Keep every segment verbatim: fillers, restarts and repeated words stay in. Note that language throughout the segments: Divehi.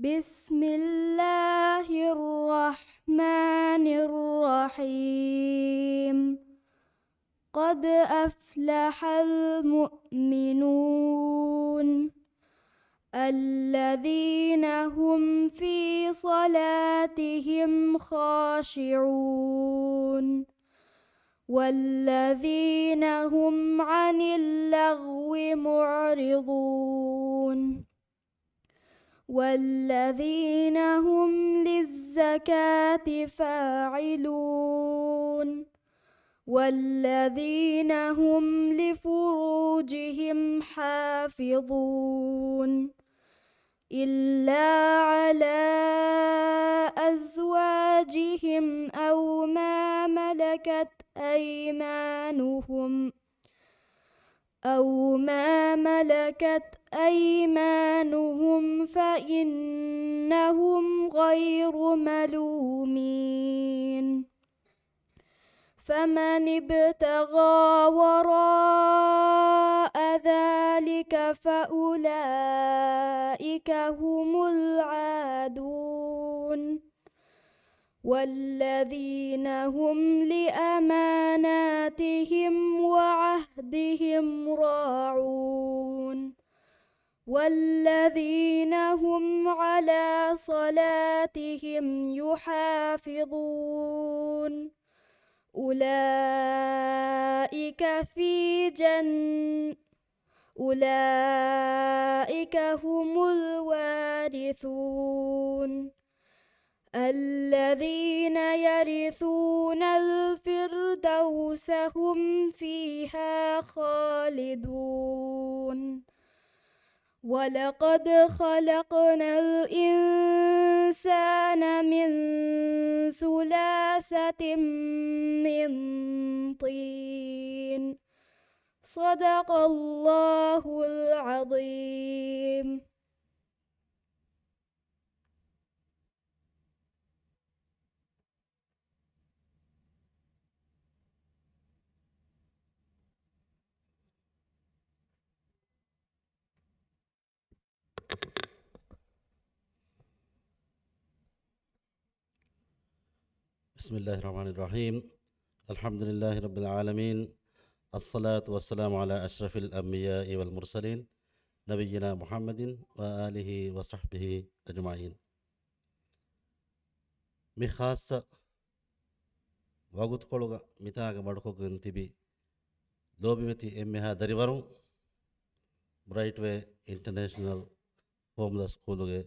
بسم الله الرحمن الرحيم. قد أفلح المؤمنون الذين هم في صلاتهم خاشعون والذين هم عن اللغو معرضون والذين هم للزكاة فاعلون والذين هم لفروجهم حافظون إلا على أزواجهم أو ما ملكت أيمانهم أو ما ملكت أيمانهم فإنهم غير ملومين. فمن ابتغى وراء ذلك فأولئك هم العادون. والذين هم لأماناتهم وعهدهم راعون. والذين هم على صلاتهم يحافظون. أولئك في جن-، أولئك هم الوارثون. الذين يرثون الفردوس هم فيها خالدون. ولقد خلقنا الإنسان من سلالة من طين. صدق الله العظيم. بسم الله الرحمن الرحيم. الحمد لله رب العالمين. الصلاة والسلام على أشرف الأنبياء والمرسلين، نبينا محمد وآله وصحبه أجمعين. މި ޚާއްޞަ ވަގުތުކޮޅުގަ މިތާގަ މަޑުކޮށްގެން ތިބި ލޯބިވެތި އެންމެހާ ދަރިވަރުން، ބްރައިޓް ވޭ އިންޓަރނޭޝަނަލް ފޯމުލާ ސްކޫލުގެ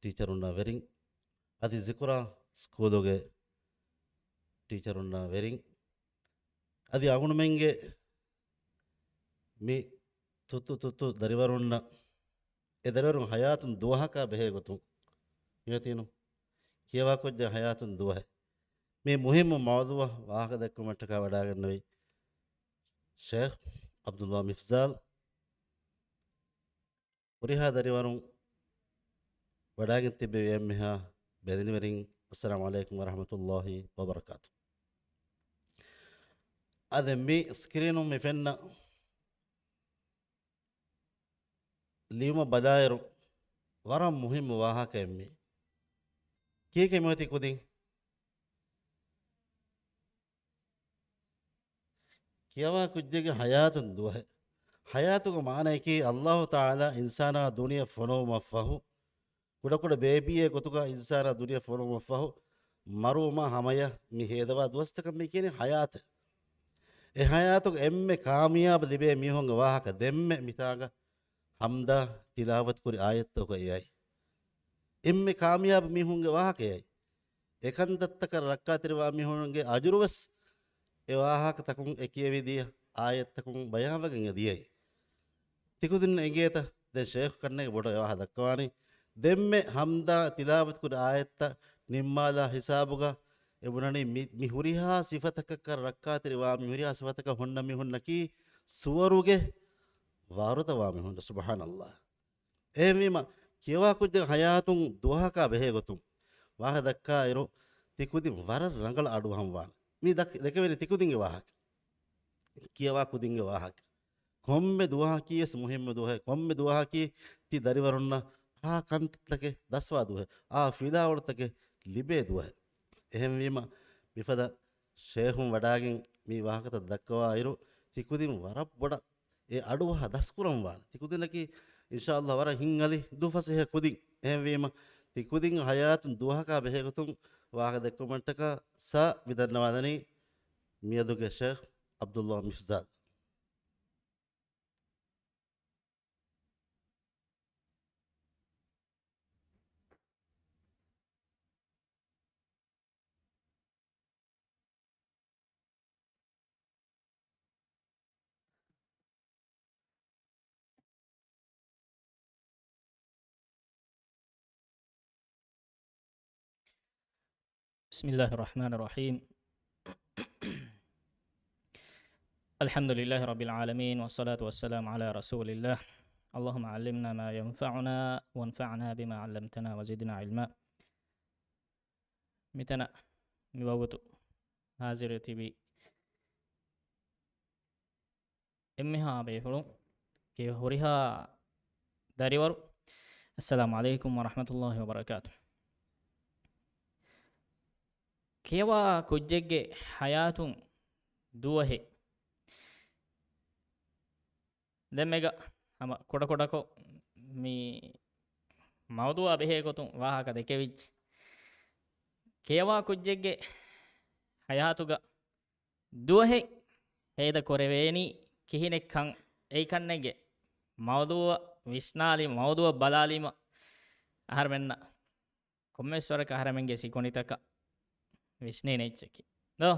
ޓީޗަރުންނާ ވެރިން، އަދި ޒިކުރާ ސްކޫލުގެ ޓީޗަރުންނާ ވެރިން، އަދި އަޅުގަނޑުމެންގެ މި ތުއްތު ތުއްތު ދަރިވަރުންނަށް، އެ ދަރިވަރުން ހަޔާތުން ދުވަހަކާ ބެހޭ ގޮތުން މިއޮތީނު ކިޔަވާކޮށްޖެ ހަޔާތުން ދުވަހެއް. މި މުހިއްމު މައުޟޫޢަށް ވާހަކަ ދެއްކުމަށްޓަކާ ވަޑާގެންނެވި ޝޭޚް ޢަބްދުﷲ މިފްޒާލް، ހުރިހާ ދަރިވަރުން ވަޑާގެން ތިއްބެވި އެންމެހާ ބެލެނިވެރިން، އައްސަލާމު ޢަލައިކުމް ވަރަޙްމަތުﷲ ވަބަރަކާތު. އަދި މި ސްކްރީނުން މި ފެންނަ ލިޔުމަށް ބަލާއިރު، ވަރަށް މުހިއްމު ވާހަކައެއް މީ. ކީކޭ މިއޮތީ ކުދިން؟ ކިޔަވާ ކުއްޖެއްގެ ހަޔާތުން ދުވަހެއް. ހަޔާތުގެ މާނަޔަކީ، ﷲ ތަޢާލާ އިންސާނާ ދުނިޔެ ފޮނުވުމަށްފަހު، ކުޑަކުޑަ ބޭބީއެއް ގޮތުގަ އިންސާނާ ދުނިޔެ ފޮނުވުމަށްފަހު، މަރުވުމާ ހަމަޔަށް މި ހޭދަވާ ދުވަސްތަކަށް މި ކިޔަނީ ހަޔާތޭ. އެ ހަޔާތުގެ އެންމެ ކާމިޔާބު ލިބޭ މީހުންގެ ވާހަކަ ދެންމެ މިތާގަ ޙަމްދާ ތިލާވަތުކުރި އާޔަތްތަކުގައި އައި. އެންމެ ކާމިޔާބު މީހުންގެ ވާހަކައެއް. އެކަންތައްތަކަށް ރައްކާތެރިވާ މީހުންގެ އަޖުރުވެސް އެ ވާހަކަތަކުން، އެ ކިޔެވި ދިޔަ އާޔަތްތަކުން ބަޔާންވެގެން އެ ދިޔައީ. ތިކުދިން އެނގޭތަ؟ ދެން ޝޭޚް ކަންނޭނގެ ބޮޑަށް އެ ވާހަކަ ދައްކަވާނީ. ދެންމެ ޙަމްދާ ތިލާވަތުކުރި އާޔަތްތައް ނިންމާލާ ހިސާބުގަ އެ ބުނަނީ މި، މި ހުރިހާ ސިފަތަކަކަށް ރައްކާތެރިވާ، މި ހުރިހާ ސިފަތަކަށް ހުންނަ މީހުންނަކީ ސުވަރުގެ ވާރުތަވާ މީހުން. ސުބްޙާނަﷲ. އެހެންވީމަ، ކިޔަވާ ކުއްޖެއް ހަޔާތުން ދުވަހަކާ ބެހޭ ގޮތުން ވާހަކަ ދައްކާއިރު، ތިކުދިން ވަރަށް ރަނގަޅަށް އަޑުއަހަންވާނެ. މި ދައްކަ-، ދެކެވެނީ ތިކުދިންގެ ވާހަކަ. ކިޔަވާ ކުދިންގެ ވާހަކަ. ކޮންމެ ދުވަހަކީ ވެސް މުހިއްމު ދުވަހެއް. ކޮންމެ ދުވަހަކީ ތި ދަރިވަރުންނަށް އާ ކަންތައްތަކެއް ދަސްވާ ދުވަހެއް، އާ ފިލާވަޅުތަކެއް ލިބޭ ދުވަހެއް. އެހެންވީމަ، މިފަދަ ޝޭހުން ވަޑާގެން މި ވާހަކަތައް ދައްކަވާއިރު، ތިކުދިން ވަރަށް ބޮޑަށް އެ އަޑުއަހާ ދަސްކުރަން ވާނެ. ތިކުދިންނަކީ އިންޝާﷲ ވަރަށް ހިތްހަލި ދުފަސޭހަ ކުދިން. އެހެންވީމަ، ތިކުދިން ހަޔާތުން ދުވަހަކާ ބެހޭގޮތުން ވާހަކަ ދެއްކުމަށްޓަކާ ސާ މި ދަންނަވާލަނީ މިއަދުގެ ޝޭޚް ޢަބްދުﷲ މިފްޒާލް. بسم الله الرحمن الرحيم. الحمد لله رب العالمين، والصلاة والسلام على رسول الله. اللهم علمنا ما ينفعنا، وانفعنا بما علمتنا، وزدنا علما. މިތަނަށް މިވަގުތު ހާޒިރު ތިބި އެންމެހާ ބޭފުޅުން، ކިޔެ ހުރިހާ ދަރިވަރު، އައްސަލާމު ޢަލައިކުމް ވަރަޙްމަތުﷲ ވަބަރަކާތު. ކިޔަވާ ކުއްޖެއްގެ ޙަޔާތުން ދުވަހެއް. ދެންމެގަ ހަމަ ކުޑަކުޑަކޮށް މި މައުޟޫޢާ ބެހޭ ގޮތުން ވާހަކަ ދެކެވިއްޖެ. ކިޔަވާ ކުއްޖެއްގެ ޙަޔާތުގަ ދުވަހެއް ހޭދަ ކުރެވޭނީ ކިހިނެއްކަން އެއިކަންނެއްގެ މައުޟޫޢަށް ވިސްނާލީމަ، މައުޟޫޢަށް ބަލާލީމަ، އަހަރުމެންނަށް ކޮންމެސް ވަރަކަށް އަހަރެމެންގެ ސިކުނޑިތަކަށް ވިސްނޭނެ އެއްޗަކީ ދޯ؟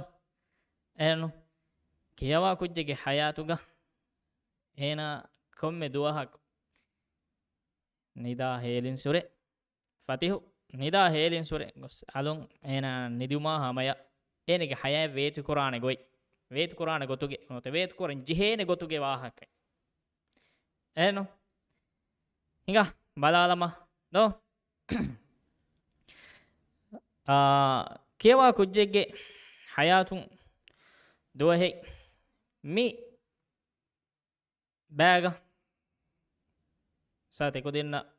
އެހެންނު، ކިޔަވާ ކުއްޖެއްގެ ޙަޔާތުގަ އޭނާ ކޮންމެ ދުވަހަކު ނިދާ ހޭލިން ސުރެ، ފަތިހު ނިދާ ހޭލިން ސުރެ ގޮސް އަލުން އޭނާ ނިދުމާ ހަމަޔަށް އޭނަގެ ޙަޔާތް ވޭތުކުރާނެ ގޮތް، ވޭތުކުރާނެ ގޮތުގެ، ނުވަތަ ވޭތުކުރަން ޖެހޭނެ ގޮތުގެ ވާހަކަ. އެހެންނު؟ ހިނގާ ބަލާލަމާ ދޯ؟ އާ، ކިޔަވާ ކުއްޖެއްގެ ޙަޔާތުން ދުވަހެއް މި ބައިގަ ސާ ތިކުދިންނަށް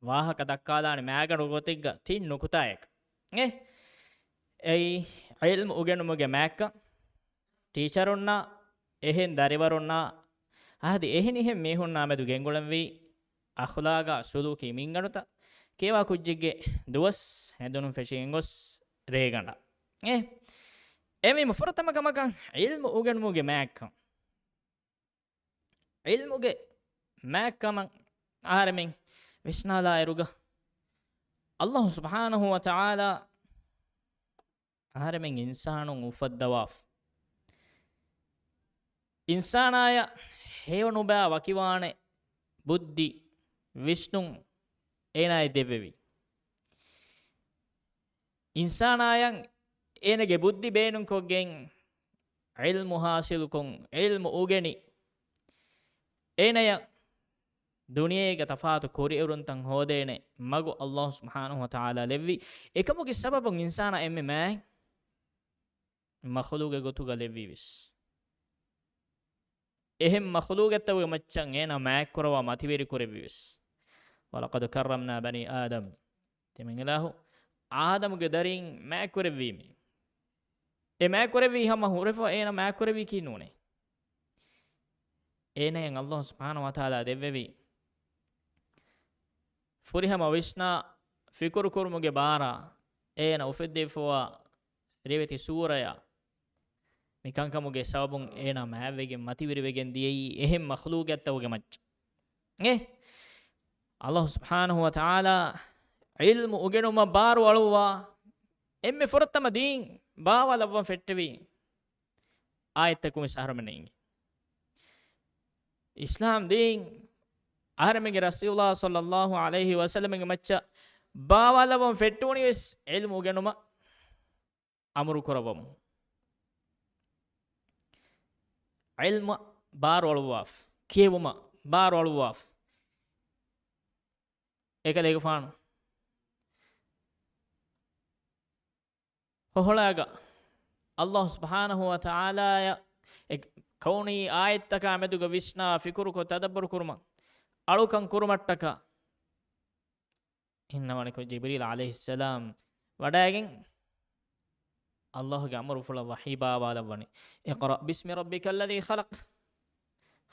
ވާހަކަ ދައްކާލާނެ މާގަނޑު ގޮތެއްގަ ތިން ނުކުތާއެއް. އެ، އެއީ ޢިލްމު އުގެނުމުގެ މާތްކަން، ޓީޗަރުންނާ އެހެން ދަރިވަރުންނާ އަދި އެހެނިހެން މީހުންނާ މެދު ގެންގުޅެންވީ އަޚްލާގާ ސުލޫކީ މިންގަނޑުތައް، ކިޔަވާ ކުއްޖެއްގެ ދުވަސް ހެނދުނު ފެށިގެން ގޮސް ރޭގަނޑަށް. އެ، އެމީ ފުރަތަމަ ކަމަކަށް ޢިލްމު އުގެނުމުގެ މާތްކަން. ޢިލްމުގެ މާތްކަމަށް އަހަރެމެން ވިސްނާލާއިރުގަ، ﷲ ސުބްޙާނަހޫ ވަތަޢާލާ އަހަރެމެން އިންސާނުން އުފައްދަވާފަ. އިންސާނާޔަށް ހެޔޮ ނުބައި ވަކިވާނެ ބުއްދި ވިސްނުން އޭނާޔަށް ދެއްވެވި. އިންސާނާޔަށް އޭނަގެ ބުއްދި ބޭނުންކޮށްގެން، ޢިލްމު ޙާޞިލުކޮށް، ޢިލްމު އުގެނި، އޭނަޔަށް ދުނިޔޭގެ ތަފާތު ކުރިއެރުންތައް ހޯދޭނެ މަގު ﷲ ސުބްޙާނަހޫ ވަތަޢާލާ ލެއްވި. އެކަމުގެ ސަބަބުން އިންސާނާ އެންމެ މާތް މަޚުލޫގެ ގޮތުގަ ލެއްވީވެސް. އެހެން މަޚުލޫގެއްތަކުގެ މައްޗަށް އޭނާ މާތްކުރަވާ މަތިވެރި ކުރެއްވިވެސް. وَلَقَدْ كَرَّمْنَا بَنِي آدَمَ. ތިމަން އިލާހު އާދަމުގެ ދަރީން މާތްކުރެއްވީމޭ. އެ މާތްކުރެއްވީ ހަމަ ހުރެފަ އޭނާ މާތްކުރެއްވީކީ ނޫނޭ. އޭނަޔަށް ﷲ ސުބްޙާނަހޫ ވަތަޢާލާ ދެއްވެވީ ފުރިހަމަ ވިސްނާ ފިކުރު ކުރުމުގެ ބާރާ، އޭނަ އުފެއްދެވިފަވާ ރިވެތި ސޫރަޔާ، މި ކަންކަމުގެ ސަބަބުން އޭނާ މާތްވެގެން މަތިވެރިވެގެން ދިޔައީ އެހެން މަޚްލޫގެއްތަކުގެ މައްޗަށް. އެ، ﷲ ސުބްޙާނަހޫ ވަތަޢާލާ ޢިލްމު އުގެނުމަށް ބާރު އަޅުއްވާ އެންމެ ފުރަތަމަ ދީން ބާވާލައްވަން ފެއްޓެވީ އާޔަތްތަކުން ވެސް އަހަރުމެންނަށް އިނގޭ. އިސްލާމް ދީން އަހަރެމެންގެ ރަސޫލާ ޞައްލައްލާހު ޢަލައިހި ވަސައްލަމްގެ މައްޗަށް ބާވާލައްވަން ފެއްޓުވަނީ ވެސް ޢިލްމު އުގެނުމަށް އަމުރު ކުރައްވަމުން. ޢިލްމަށް ބާރު އަޅުއްވާފަ، ކިޔެވުމަށް ބާރު އަޅުއްވާފަ. އެކަލޭގެފާނު ހޮހޮޅާގަ ﷲ ސުބްޙާނަހޫ ވަތަޢާލާޔަށް އެ ކައުނީ އާޔަތްތަކާ މެދުގަ ވިސްނާ ފިކުރުކޮށް ތަދައްބުރު ކުރުމަށް، އަޅުކަން ކުރުމަށްޓަކާ، އިންނަވަނިކޮށް ޖިބްރީލް ޢަލައިހިއްސަލާމް ވަޑައިގެން ﷲ ގެ އަމުރުފުޅަށް ވަޙީ ބާވާލައްވަނީ، اقرأ باسم ربك الذي خلق،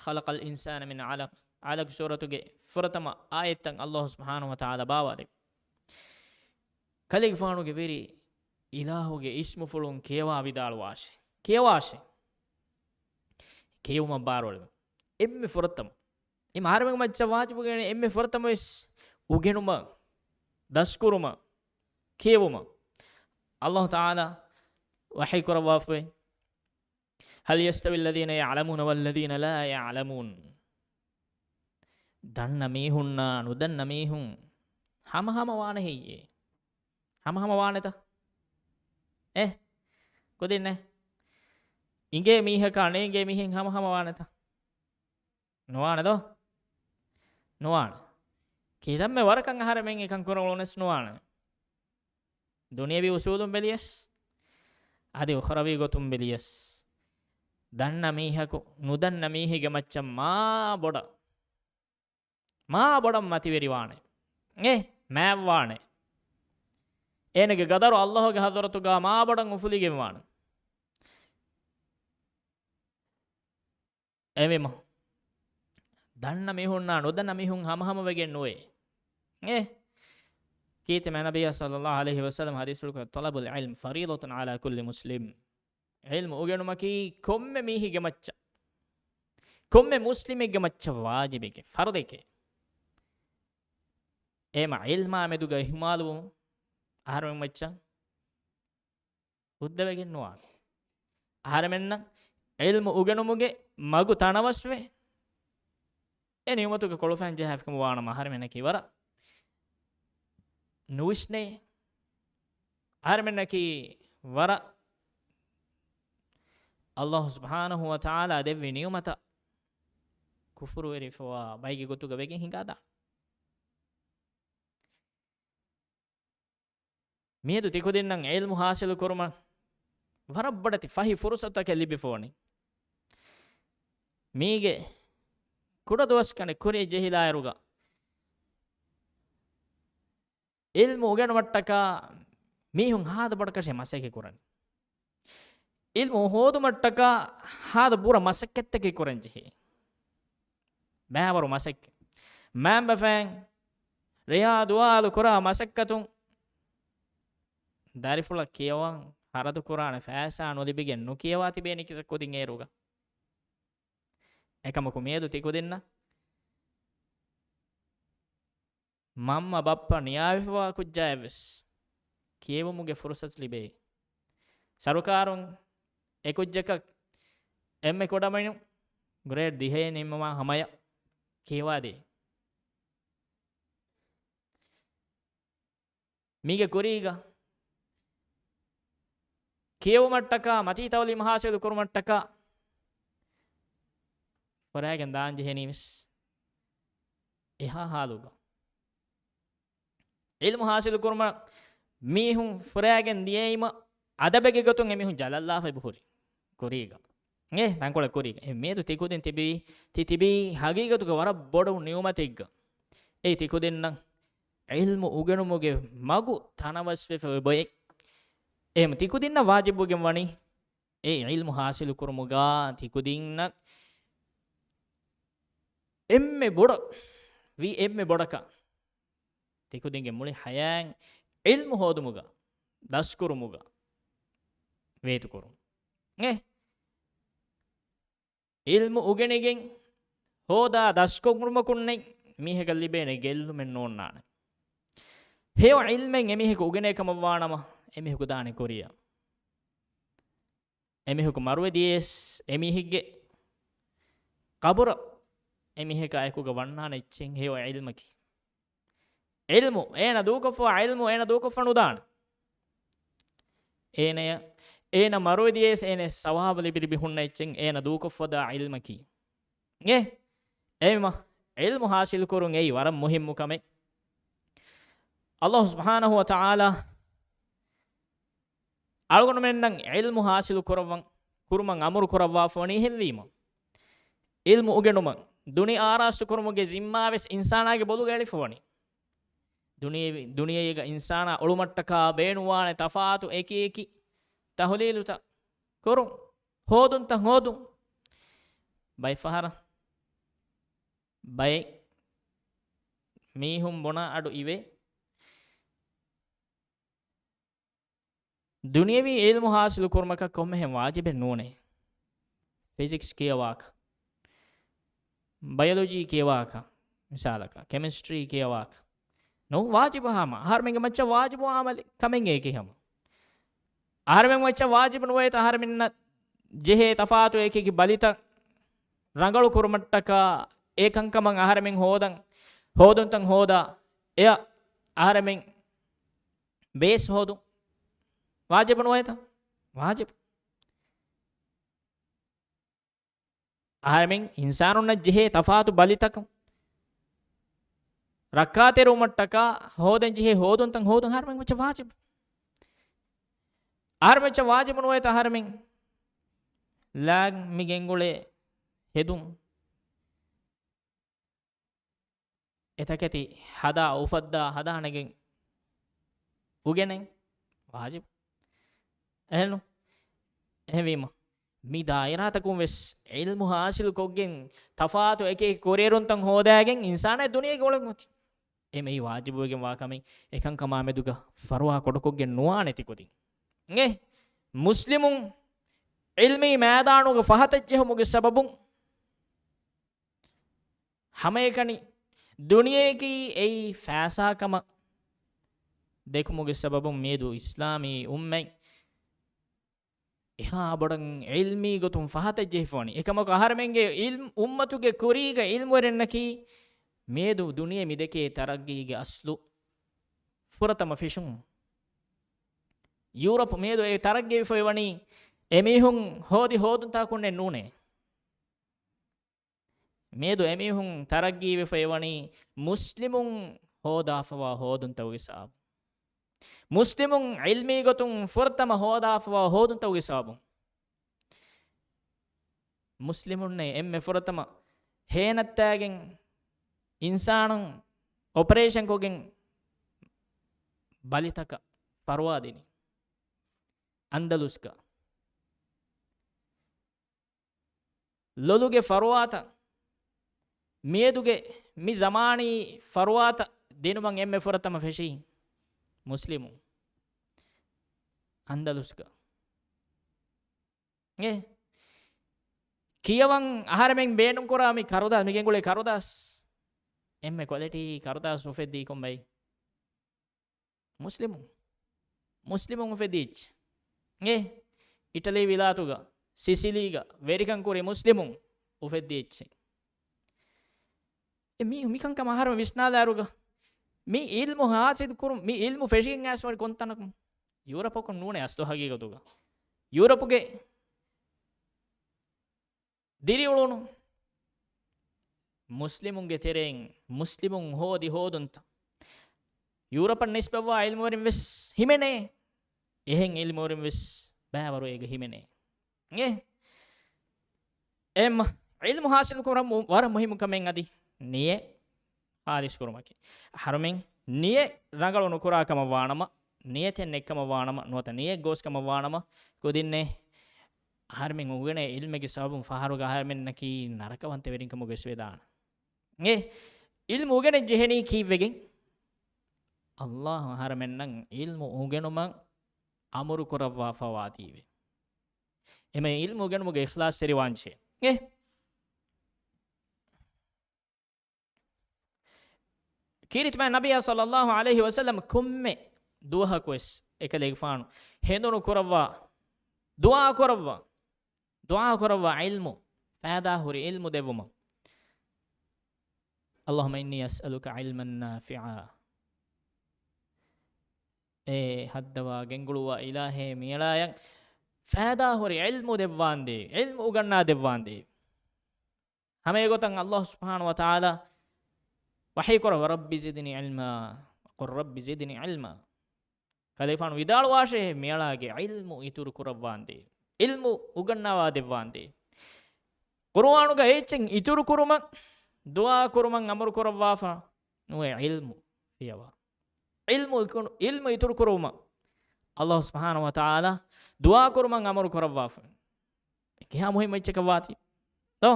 خلق الإنسان من علق. ޢަލަޤް ސޫރަތުގެ ފުރަތަމަ އާޔަތްތައް ﷲ ސުބްޙާނަހޫ ވަތަޢާލާ ބާވާލި. ކަލޭގެފާނުގެ ވެރި އިލާހުގެ އިސްމުފުޅުން ކިޔަވާ ވިދާޅުވާށޭ. ކިޔަވާށޭ. ކިޔެވުމަށް ބާރުއެޅުމަށް. އެންމެ ފުރަތަމަ. އެ އަހަރެމެން މައްޗަށް ވާޖިބުގެ އެންމެ ފުރަތަމަވެސް އުގެނުމަށް، ދަސްކުރުމަށް، ކިޔެވުމަށް. ﷲ ތަޢާލާ ވަޙީ ކުރައްވާފައި، هل يستوي الذين يعلمون والذين لا يعلمون؟ ދަންނަ މީހުންނާ ނުދަންނަ މީހުން ހަމަހަމަ ވާނެ ހެއްޔޭ؟ ހަމަހަމަ ވާނެތަ؟ އެ؟ ކުދިންނެ؟ އިނގޭ މީހަކާ ނޭނގޭ މީހެއް ހަމަހަމަ ވާނެތަ؟ ނުވާނެ ދޯ؟ ނުވާނެ. ކިތަންމެ ވަރަކަށް އަހަރެމެން އެކަން ކުރައްވަނީސް ނުވާނެ. ދުނިޔަވީ އުސޫލުން ބެލިޔަސް، އަދި އުޚްރަވީ ގޮތުން ބެލިޔަސް، ދަންނަ މީހަކު ނުދަންނަ މީހެއްގެ މައްޗަށް މާ ބޮޑަށް، މާ ބޮޑަށް މަތިވެރިވާނެ. އެ، މާތްވާނެ. އޭނަގެ ގަދަރު ﷲ ގެ ޙަޟްރަތުގަ މާ ބޮޑަށް އުފުލިގެންވާނެ. އެވެމަ، ދަންނަ މީހުންނާ ނުދަންނަ މީހުން ހަމަހަމަވެގެން ނުވޭ. އެ؟ ކީރިތި މާތް ނަބިއްޔާ ޞައްލައްލާހު ޢަލައިހި ވަސައްލަމަ ޙަދީޘްފުޅުކޮށް، طلب العلم فريضة على كل مسلم. ޢިލްމު އުގެނުމަކީ ކޮންމެ މީހެއްގެ މައްޗަށް، ކޮންމެ މުސްލިމެއްގެ މައްޗަށް ވާޖިބެކޭ، ފަރުޟެކޭ. އެހެމަ ޢިލްމާ މެދުގަ އިހުމާލުވުން އަހަރެމެން މައްޗަށް ހުއްދަވެގެން ނުވާނެ. އަހަރެމެންނަށް ޢިލްމު އުގެނުމުގެ މަގު ތަނަވަސްވެ، އެ ނިޢުމަތުގެ ކޮޅުފައިން ޖަހާފިކަމަށް ވާނަމަ، އަހަރެމެންނަކީ ވަރަށް ނުވިސްނޭ. އަހަރެމެންނަކީ ވަރަށް ﷲ ސުބްޙާނަހޫ ވަތަޢާލާ ދެއްވި ނިޢުމަތަށް ކުފުރުވެރިވެފަވާ ބައެއްގެ ގޮތުގަ ވެގެން ހިނގާދާނެ. މިއަދު ތިކުދިންނަށް ޢިލްމު ޙާޞިލު ކުރުމަށް ވަރަށް ބޮޑެތި ފަހި ފުރުޞަތުތަކެއް ލިބިފަވަނީ. މީގެ ކުޑަ ދުވަސް ކަނޑެއް ކުރިއަށް ޖެހިލާއިރުގަ، ޢިލްމު އުގެނުމަށްޓަކާ މީހުން ހާދަ ބޮޑަކަށޭ މަސައްކަތް ކުރަނީ. ޢިލްމު ހޯދުމަށްޓަކާ ހާދަ ބުރަ މަސައްކަތްތަކެއް ކުރަން ޖެހޭ. ބައިވަރު މަސައްކަތް. މައިންބަފައިން ރެޔާ ދުވާލު ކުރާ މަސައްކަތުން ދަރިފުޅަށް ކިޔަވަން ޚަރަދު ކުރާނެ ފައިސާ ނުލިބިގެން ނުކިޔަވާ ތިބޭނީ ކިތައް ކުދިން އޭރުގަ. އެކަމަކު މިއަދު ތިކުދިންނަށް މަންމަ ބައްޕަ ނިޔާވެފަވާ ކުއްޖާއެއްވެސް ކިޔެވުމުގެ ފުރުޞަތު ލިބޭ. ސަރުކާރުން އެކުއްޖަކަށް އެންމެ ކުޑަމިނުން ގްރޭޑް ދިހައެއް ނިންމުމާ ހަމަޔަށް ކިޔަވާދޭ. މީގެ ކުރީގަ ކިޔެވުމަށްޓަކާ، މަތީ ތަޢުލީމު ޙާޞިލު ކުރުމަށްޓަކާ ފުރާގެން ދާން ޖެހެނީވެސް އެހާ ޙާލުގަ. ޢިލްމު ޙާޞިލު ކުރުމަށް މީހުން ފުރާގެން ދިޔައީމަ، އަދަބެއްގެ ގޮތުން އެމީހުން ޖަލަށްލާފައި ބުހުރި ކުރީގަ. އެ ތަންކޮޅެއް ކުރީގަ. އެ މިއަދު ތިކުދިން ތިބީ، ތި ތިބީ ޙަޤީޤަތުގަ ވަރަށް ބޮޑު ނިޢުމަތެއްގަ. އެ ތިކުދިންނަށް ޢިލްމު އުގެނުމުގެ މަގު ތަނަވަސްވެފަ އޮތް ބޮއެ. އެހެން ތިކުދިންނަށް ވާޖިބުވެގެން ވަނީ، އެ ޢިލްމު ޙާޞިލު ކުރުމުގަ ތިކުދިންނަށް އެންމެ ބޮޑަށް ވީ އެންމެ ބޮޑަކަށް ތިކުދިންގެ މުޅި ޙަޔާތް ޢިލްމު ހޯދުމުގަ، ދަސްކުރުމުގަ ވޭތުކުރުން. އެ ޢިލްމު އުގެނިގެން ހޯދާ ދަސްކުރުމަކުންނެއް މީހަކަށް ލިބޭނެ ގެއްލުމެއް ނޯންނާނެ. ހެޔޮ ޢިލްމެއް އެމީހަކު އުގެނޭ ކަމަށް ވާނަމަ، އެމީހަކު ދާނެ ކުރިއަށް. އެމީހަކު މަރުވެ ދިޔަސް، އެމީހެއްގެ ޤަބުރަށް އެމީހަކާ އެކުގަ ވަންނާނެ އެއްޗެއް ހެޔޮ ޢިލްމަކީ. ޢިލްމު އޭނަ ދޫކޮށްފަ، ޢިލްމު އޭނަ ދޫކޮށްފަ ނުދާނެ. އޭނަޔަށް، އޭނަ މަރުވެ ދިޔަސް އޭނަ ސަވާބު ލިބި ލިބި ހުންނަ އެއްޗެއް އޭނަ ދޫކޮށްފަ ދާ ޢިލްމަކީ. އެ؟ އެހެންވީމަ، ޢިލްމު ޙާޞިލު ކުރުން އެއީ ވަރަށް މުހިއްމު ކަމެއް. ﷲ ސުބްޙާނަހޫ ވަތަޢާލާ އަޅުގަނޑުމެންނަށް ޢިލްމު ޙާޞިލު ކުރައްވަން، ކުރުމަށް އަމުރު ކުރައްވާފަވަނީ އެހެންވީމަ، ޢިލްމު އުގެނުމަށް، ދުނިޔެ އާރާސްތު ކުރުމުގެ ޒިންމާވެސް އިންސާނާގެ ބޮލުގަ އެޅިފަވަނީ. ދުނިޔެ-، ދުނިޔޭގަ އިންސާނާ އުޅުމަށްޓަކާ ބޭނުންވާނެ ތަފާތު އެކި އެކި ތަހުލީލުތައް ކުރުން، ހޯދުންތައް ހޯދުން. ބައެއް ފަހަރަށް ބައެއް މީހުން ބުނާ އަޑު އިވޭ، ދުނިޔެވީ އިލްމު ހާސިލު ކުރުމަކަށް ކޮންމެހެން ވާޖިބެއް ނޫނޭ. ފިޒިކްސް ކިޔަވާކަށް، ބަޔޮލޮޖީ ކިޔަވާކަށް، މިސާލަކަށް، ކެމިސްޓްރީ ކިޔަވާކަށް. ނޫން ވާޖިބު ހަމަ. އަހަރުމެންގެ މައްޗަށް ވާޖިބު އަމަލެއް ކަމެއް އެކި ހަމަ. އަހަރުމެން މައްޗަށް ވާޖިބު ނުވޭތަ އަހަރުމެންނަށް ޖެހޭ ތަފާތު އެކި އެކި ބަލިތައް ރަނގަޅު ކުރުމަށްޓަކާ އެ ކަންކަމަށް އަހަރެމެން ހޯދަން، ހޯދުންތައް ހޯދާ، އެއަށް އަހަރެމެން ބޭސް ހޯދުން ވާޖިބު ނުވޭތަ؟ ވާޖިބު. އަހަރެމެން އިންސާނުންނަށް ޖެހޭ ތަފާތު ބަލިތަކުން ރައްކާތެރިވުމަށްޓަކާ ހޯދަން ޖެހޭ ހޯދުންތައް ހޯދުން އަހަރެމެން މައްޗަށް ވާޖިބު. އަހަރެމެން މައްޗަށް ވާޖިބު ނުވޭތަ އަހަރެމެން ލާގް މި ގެންގުޅޭ ހެދުން؟ އެ ތަކެތި ހަދާ އުފައްދާ ހަދާނެގެން އުގެނެން ވާޖިބު. އެހެންނު؟ އެހެންވީމަ، މި ދާއިރާތަކުން ވެސް ޢިލްމު ހާސިލު ކޮށްގެން، ތަފާތު އެކި އެކި ކުރިއެރުންތައް ހޯދާގެން އިންސާނާ ދުނިޔޭގަ އުޅެން އޮތީ. އެ މީ ވާޖިބުވެގެން ވާ ކަމެއް އެކަންކަމާ މެދުގަ ފަރުވާ ކޮޑަކޮށްގެން ނުވާނެ ތިކުދިން. އެ މުސްލިމުން ޢިލްމީ މައިދާނުގަ ފަހަތަށް ޖެހުމުގެ ސަބަބުން ހަމައެކަނި ދުނިޔެއަކީ އެއީ ފައިސާ ކަމަށް ދެކުމުގެ ސަބަބުން މިއަދު އިސްލާމީ އުއްމަތް އެހާ ބޮޑަށް ޢިލްމީ ގޮތުން ފަހަތަށް ޖެހިފަވަނީ. އެކަމަކު އަހަރެމެންގެ ޢިލްމު، އުއްމަތުގެ ކުރީގަ ޢިލްމުވެރިންނަކީ މިއަދު ދުނިޔެ މި ދެކޭ ތަރައްގީގެ އަސްލު ފުރަތަމަ ފެށުން. ޔޫރަޕް މިއަދު އެ ތަރައްގީވެފައި ވަނީ އެމީހުން ހޯދި ހޯދުންތަކުންނެއް ނޫނޭ. މިއަދު އެމީހުން ތަރައްގީވެފައި ވަނީ މުސްލިމުން ހޯދާފަވާ ހޯދުންތަކުގެ ސަބަބުން. މުސްލިމުން ޢިލްމީ ގޮތުން ފުރަތަމަ ހޯދާފަވާ ހޯދުންތަކުގެ ސަބަބުން. މުސްލިމުންނޭ އެންމެ ފުރަތަމަ ހޭނައްތާގެން އިންސާނުން އޮޕަރޭޝަން ކޮށްގެން ބަލިތަކަށް ފަރުވާ ދިނީ އަންދަލުސްގަ. ލޮލުގެ ފަރުވާތައް، މިއަދުގެ މި ޒަމާނީ ފަރުވާތައް ދިނުމަށް އެންމެ ފުރަތަމަ ފެށީ މުސްލިމުން އަންދަލުސްގަ. އެ ކިޔަވަން އަހަރެމެން ބޭނުންކުރާ މި ކަރުދާ، މި ގެންގުޅޭ ކަރުދާސް، އެންމެ ކޮލެޓީ ކަރުދާސް އުފެއްދީ ކޮންބައި؟ މުސްލިމުން. މުސްލިމުން އުފެދިއްޖެ. އެ އިޓަލީ ވިލާތުގަ، ސިސިލީގަ ވެރިކަން ކުރި މުސްލިމުން އުފެއްދިއްޖެ. އެ މީ، މިކަންކަމަށް އަހަރުމެން ވިސްނާލާއިރުގަ، މި އިލްމު ހާސިލް ކުރުން، މި އިލްމު ފެށިގެން އައިސް ވަނީ ކޮންތަނަކުން؟ ޔޫރަޕަކުން ނޫނޭ އަސްލު ހަގީގަތުގަ. ޔޫރަޕުގެ ދިރިއުޅުނު މުސްލިމުންގެ ތެރެއިން މުސްލިމުން ހޯދި ހޯދުންތައް. ޔޫރަޕަށް ނިސްބަތްވާ ޢިލްމުވެރިން ވެސް ހިމެނޭ. އެހެން ޢިލްމުވެރިން ވެސް ބައިވަރު އޭގަ ހިމެނޭ. އެ، އެ މަ-، ޢިލްމު ހާސިލު ކުރަން މު-، ވަރަށް މުހިއްމު ކަމެއް އަދި ނިޔަތް ޚާލިޞް ކުރުމަކީ. އަހަރުމެން ނިޔަތް ރަނގަޅު ނުކުރާ ކަމަށް ވާނަމަ، ނިޔަތެއް ނެތްކަމަށް ވާނަމަ، ނުވަތަ ނިޔަތް ގޯސްކަމަށް ވާނަމަ، ކުދިންނޭ އަހަރެމެން އުގެނޭ ޢިލްމެއްގެ ސަބަބުން ފަހަރުގަ އަހަރެމެންނަކީ ނަރަކަވަންތަވެރިން ކަމުގަ ވެސް ވެދާނެ. އެ ޢިލްމު އުގެނެން ޖެހެނީ ކީއްވެގެން؟ ﷲ އަހަރެމެންނަށް ޢިލްމު އުގެނުމަށް އަމުރު ކުރައްވާފަވާތީވެ. އެމެ ޢިލްމު އުގެނުމުގެ އިޚްލާޞްތެރިވާންޖެހޭ. އެ ކީރިތި މާތް ނަބިއްޔާ ޞައްލައްލާހު ޢަލައިހި ވަސައްލަމަ ކޮންމެ ދުވަހަކުވެސް އެކަލޭގެފާނު ހެނދުނު ކުރައްވާ، ދުޢާ ކުރައްވާ، ދުޢާ ކުރައްވާ ޢިލްމު، ފައިދާ ހުރި ޢިލްމު ދެއްވުމަށް. اللهم إني أسألك علما نافعا. އޭ ހައްދަވާ ގެންގުޅުއްވާ އިލާހޭ، މިއަޅާޔަށް ފައިދާ ހުރި ޢިލްމު ދެއްވާނދޭ، ޢިލްމު އުގަންނާ ދެއްވާނދޭ. ހަމަ އެގޮތަށް ﷲ ސުބްޙާނަހޫ ވަތަޢާލާ ވަޙީކުރައްވާ، رب زدني علما، وقل رب زدني علما. ކަލޭފާނު ވިދާޅުވާށޭ، މިއަޅާގެ ޢިލްމު އިތުރު ކުރައްވާނދޭ، ޢިލްމު އުގަންނަވާ ދެއްވާނދޭ. ޤުރުއާނުގަ އެއްޗެއް އިތުރު ކުރުމަށް، ދުޢާ ކުރުމަށް އަމުރު ކުރައްވާފަ ނުވޭ، ޢިލްމު ފިޔަވާ. ޢިލްމު އިކު-، ޢިލްމު އިތުރު ކުރުމަށް އަﷲ ސުބްޙާނަހޫ ވަތަޢާލާ ދުޢާ ކުރުމަށް އަމުރު ކުރައްވާފަ. އެކިހާ މުހިއްމު އެއްޗަކަށް ވާތީ. ދޯ؟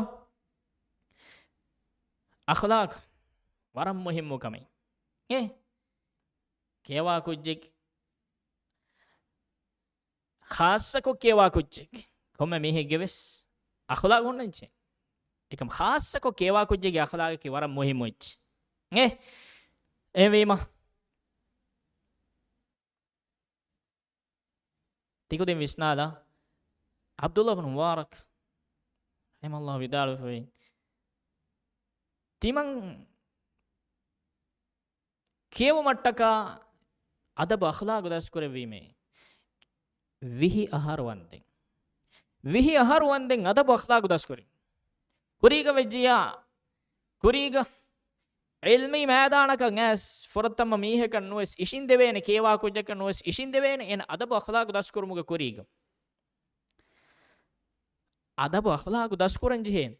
އަޚްލާޤް ވަރަށް މުހިއްމު ކަމެއް. އޭ؟ ކިޔަވާ ކުއްޖެއް، ޚާއްޞަކޮށް ކިޔަވާ ކުއްޖެއް، ކޮންމެ މީހެއްގެ ވެސް އަޚްލާޤު ހުންނަންޖެ. އެކަމް ޚާއްޞަކޮށް ކިޔަވާ ކުއްޖެއްގެ އަޚްލާޤަކީ ވަރަށް މުހިއްމު އެއްޗެއް. އޭ؟ އެހެންވީމަ، ތިކުދިން ވިސްނާލާ، ޢަބްދުﷲ ބިން މުބާރަކް ރަޙިމަހުﷲ ވިދާޅުވެފައި، ތިމަން ކިޔެވުމަށްޓަކާ އަދަބު އަޚްލާޤު ދަސްކުރެއްވީމޭ، ވިހި އަހަރު ވަންދެން. ވިހި އަހަރު ވަންދެން އަދަބު އަޚްލާޤު ދަސްކުރި. ކުރީގަ ވެއްޖިޔާ، ކުރީގަ ޢިލްމީ މައިދާނަކަށް އައިސް ފުރަތަމަ މީހަކަށް ނުވެސް އިށިނދެވޭނެ، ކިޔަވާ ކުއްޖަކަށް ނުވެސް އިށިނދެވޭނެ، އޭނަ އަދަބު އަޚްލާޤު ދަސްކުރުމުގެ ކުރީގަ. އަދަބު އަޚްލާޤު ދަސްކުރަން ޖެހޭނެ.